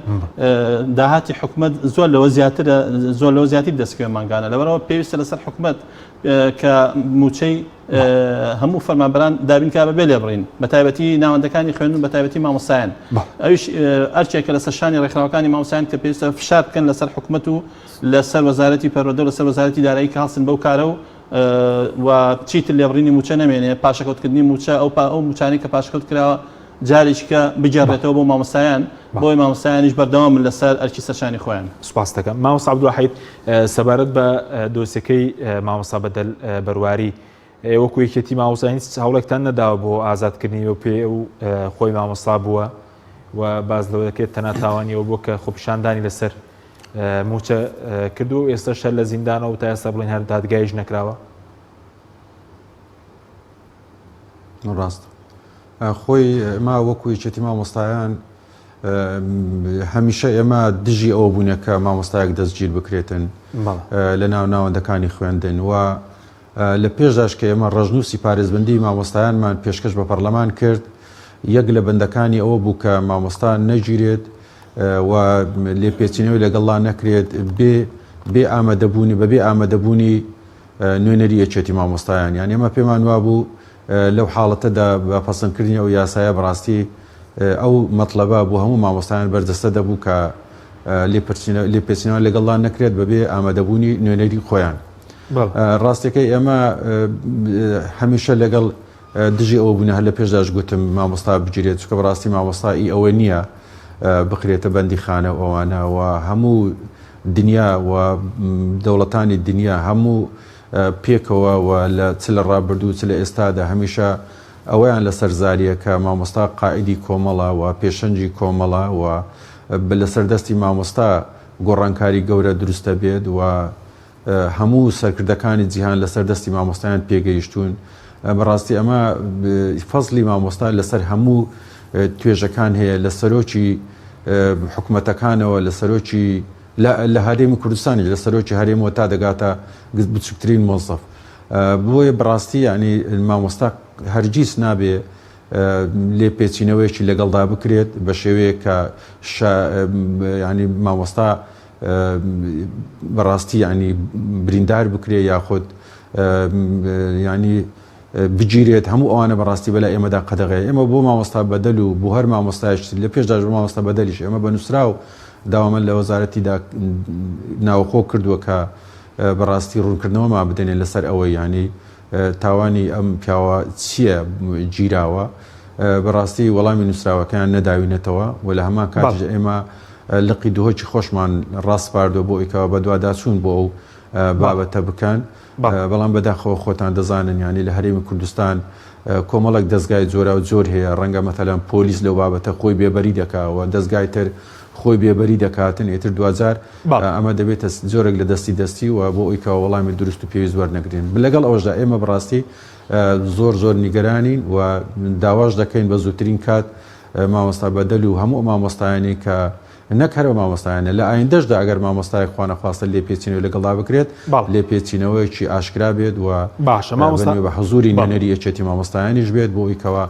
داهاتی حکومەت زۆر لەوە زیاترە زۆر لەوە زیاتر دەستکەوێ مانگانە لەبەرەوە پێویستە لەسەر حکومەت کە مووچەی هەموو فەرمانبەران دابین کا بەبێ لێبڕین بە تایبەتی ناوەندەکانی خوێندن بە تایبەتی مامۆستایان ئەویش ئەرکێکە لەسەر شانی ڕێکخراوەکانی مامۆستایان کە پێویستە فشار بکەن لەسەر حکومەت و لەسەر وەزارەتی پەروەردە و لەسەر وەزارەتی دارایی کە هەڵسن بەو کارە و و چیتر لێبڕینی مووچە نەمێنێ پاشەکەوتکردنی مووچە ئەو ئەو مووچانەی کە پاشەکەوت کراوە جارێکیکە بگێڕێتەوە بۆ مامۆستایان بۆی مامۆستایانیش بەردەوامن لەسەر ئەرکی سەرشانی خۆیان.
سوپاست دەکەم مامۆستا عەبدولواحید سەبارەت بە دۆسیەکەی مامۆستا بەدەل بەرواری وەکو یەکێتی مامۆستایان هیچ هەوڵێکتان نەداوە بۆ ئازادکردنی و پێ ئەو خۆی مامۆستا بووە و باس لەوە دەکرێت تەنها تاوانی ئەوە بووە کە خۆپیشاندانی لەسەر مووچە کردووە و ئێستاش هەر لە زیندانە و تا ئێستا بڵێن هەر دادگایش نەکراوە.
ڕاست خۆی ئێمە وەکو یەکێتی مامۆستایان هەمیشە ئێمە دژی ئەوە بوونە کە مامۆستایەک دەستگیر بکرێتن لە ناو ناوەندەکانی خوێندن و لە پێشداش کە ئێمە ڕەشنووسی پارێزبەندی مامۆستایانمان پێشکەش بە پەرلەمان کرد یەک لە بەندەکانی ئەوە بوو کە مامۆستا نەگیرێت و لێپێچینەوەی لەگەڵا نەکرێت بێ. بێ ئامادەبوونی بەبێ ئامادەبوونی نوێنەری یەکێتی مامۆستایان یان ئێمە پێمان وابوو لەو حاڵەتەدا بە پەسەندکردنی ئەو یاسایە بەڕاستی ئەو مەتڵەبە بۆ هەموو مامۆستایان بەرجەستە دەبوو کە لێپێچینەوە لەگەڵدا نەکرێت بەبێ ئامادەبوونی نوێنەری خۆیان. ڕاستەکەی ئێمە هەمیشە لەگەڵ دژی ئەوە بووینە هەر لە پێشداش گوتم مامۆستا بگیرێت چونکە بەڕاستی مامۆستا ئی ئەوە نییە بخرێتە بەندیخانە و ئەوانە و هەموو دنیا و دەوڵەتانی دنیا هەموو پێکەوە و لە چ لە ڕابردوو چ لە ئێستادا هەمیشە ئەوەیان لەسەر زاریە کە مامۆستا قائیدی کۆمەڵە و پێشەنگی کۆمەڵە و لەسەر دەستی مامۆستا گۆڕانکاری گەورە دروست دەبێت و هەموو سەرکردەکانی جیهان لەسەر دەستی مامۆستایان پێگەیشتوون. بەڕاستی ئەمە فەزلی مامۆستا لەسەر هەموو توێژەکان هەیە لە سەرۆکی حکومەتەکانەوە لە سەرۆکی لە هەرێمی کوردستانی لە سەرۆکی هەرێمەوە تا دەگاتە بچووکترین مۆزەف بۆیە بەڕاستی ینی مامۆستا هەرگیز نابێ لێپێچینەوەیەکی لەگەڵدا بکرێت بە شێوەیەک کە ینی مامۆستا بەڕاستی ینی بریندار بکرێ یاخود ینی بگیرێت هەموو ئەوانە بەڕاستی بەلا ئێمەدا قەدەغەیە ئێمە بۆ مامۆستا بەدەل و بۆ هەر مامۆستایش لە پێشداش بۆ مامۆستا بەدەلیش ئێمە بە نووسراو داوامان لە وەزارەتی ناوخۆ کردووە کە بەڕاستی ڕوونکردنەوەمان بدەنێ لەسەر ئەوەی ینی تاوانی ئەم پیاوە چییە گیراوە بەڕاستی وەڵامی نووسراوەکەیان نەداوینەتەوە و لە هەمان کاتیش ئێمە لقی دهۆکی خۆشمان ڕاسپاردووە بۆ ئەوی کەوا بەدواداچوون بۆ ئەو بابەتە بکەن بەڵام بەداخەوە خۆتان دەزانن یانی لە هەرێمی کوردستان کۆمەڵێک دەزگای جۆرا و جۆر هەیە ڕەنگە مەتەلەن پۆلیس لەو بابەتە خۆی بێبەری دەکا و دەزگای تر خۆی بێبەری دەکاتن ئیتر دواجار ئەمە دەبێتە جۆرێک لە دەستی دەستی و بۆ ئەوی کەوا وەڵامی دروست و پێویست وەرنەگرین لەگەڵ ئەوەشدا ئێمە بەڕاستی زۆر زۆر نیگەرانین و داواش دەکەین بە زووترین کات مامۆستا بەدەل و هەموو ئەو مامۆستایانەی کە نەک هەر ئەو مامۆستایانە لە ئایندەشدا ئەگەر مامۆستایەک خوانەخواستە لێپێچینەوەی لەگەڵدا بکرێت لێپێچینەوەیەکی ئاشکرا بێت و
باشە مامۆستا
بە حزوری نوێنەری یەکێتی مامۆستایانیش بێت بۆ ئەوی کەوا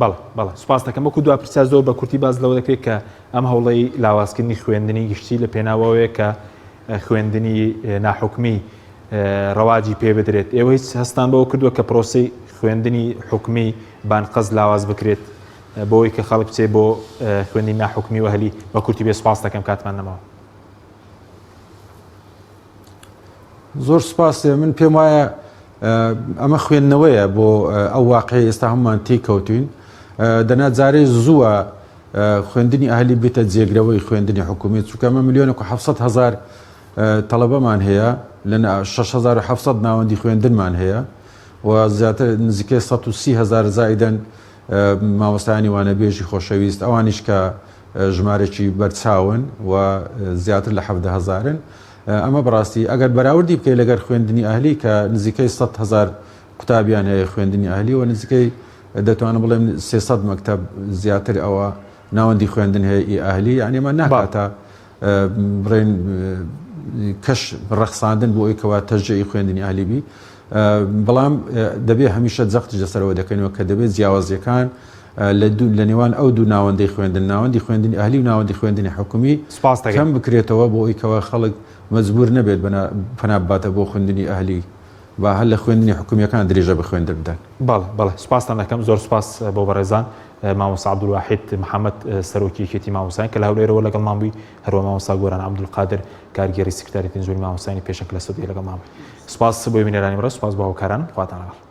بەڵێ بەڵێ سوپاس دەکەم وەکو دوا پرسیار زۆر بە کورتی باس لەوە دەکرێت کە ئەم هەوڵەی لاوازکردنی خوێندنی گشتی لە پێناوەوەیە کە خوێندنی ناحکومی ڕەواجی پێ بدرێت ئێوە هیچ هەستان بەوە کردووە کە پرۆسی خوێندنی حکومی بانقەز لاواز بکرێت بۆی کە خەڵک بچێت بۆ خوێندنی ناحکومی و هەلی بە کورتی بێ سوپاس دەکەم کاتمان نەماوە.
زۆر سوپاس من پێم وایە ئەمە خوێندنەوەیە بۆ ئەو واقعی ئێستا هەمومان تێکەوتوین دەنا جارێ زووە خوێندنی ئەهلی بێتە جێگرەوەی خوێندنی حکومی چونکە ئەمە ملیۆنێک و 700 هزار تەڵەبەمان هەیە لە 6700 ناوەندی خوێندنمان هەیە و زیاتر نزیکەی 130 هزار زائیدەن مامۆستایانی وانەبێژی خۆشەویست ئەوانیش کە ژمارەکی بەرچاون و زیاتر لە 17 هزارن ئەمە بەڕاستی ئەگەر بەراوردی بکەی لەگەر خوێندنی ئەهلی کە نزیکەی 100 هزار قوتابیان هەیە خوێندنی ئەهلی و نزیکەی دەتوانم بڵێم 300 مەکتەب زیاتر ئەوە ناوەندی خوێندن هەیە ئی ئەهلی یعنی ئەمە ناکاتە بڵێن کەش ڕەخساندن بۆ ئەوی کەوا تەشجیعی خوێندنی ئەهلی بی بەڵام دەبێ هەمیشە جەختیش لەسەرەوە دەکەینەوە کە دەبێت جیاوازیەکان لە نێوان ئەو دوو ناوەندەی خوێندن ناوەندی خوێندنی ئەهلی و ناوەندی خوێندنی حکومی
سپاس دەکەم.
کەم بکرێتەوە بۆ ئەوی کەوا خەڵک مەجبور نەبێت پەنا بباتە بۆ خوێندنی ئەهلی با هەر لە خوێندنی حکومیەکان درێژە بە خوێندن بدەن.
بەڵێ بەڵێ سوپاستان دەکەم زۆر سوپاس بۆ بەڕێزان مامۆستا عەبدولواحید محەمەد سەرۆکی یەکێتی مامۆستایان کە لە هەولێرەوە لەگەڵمان بووی هەروە مامۆستا گۆران عەبدولقادر کارگێڕی سکرتاریەتی ئەنجومەنی مامۆستایانی پێشەنگ لە سعودیە لەگەڵمان بووی سوپاس بۆ بینەرانی بەڕێز سوپاس بۆ هاوکارانم خواتان لەگەڵ.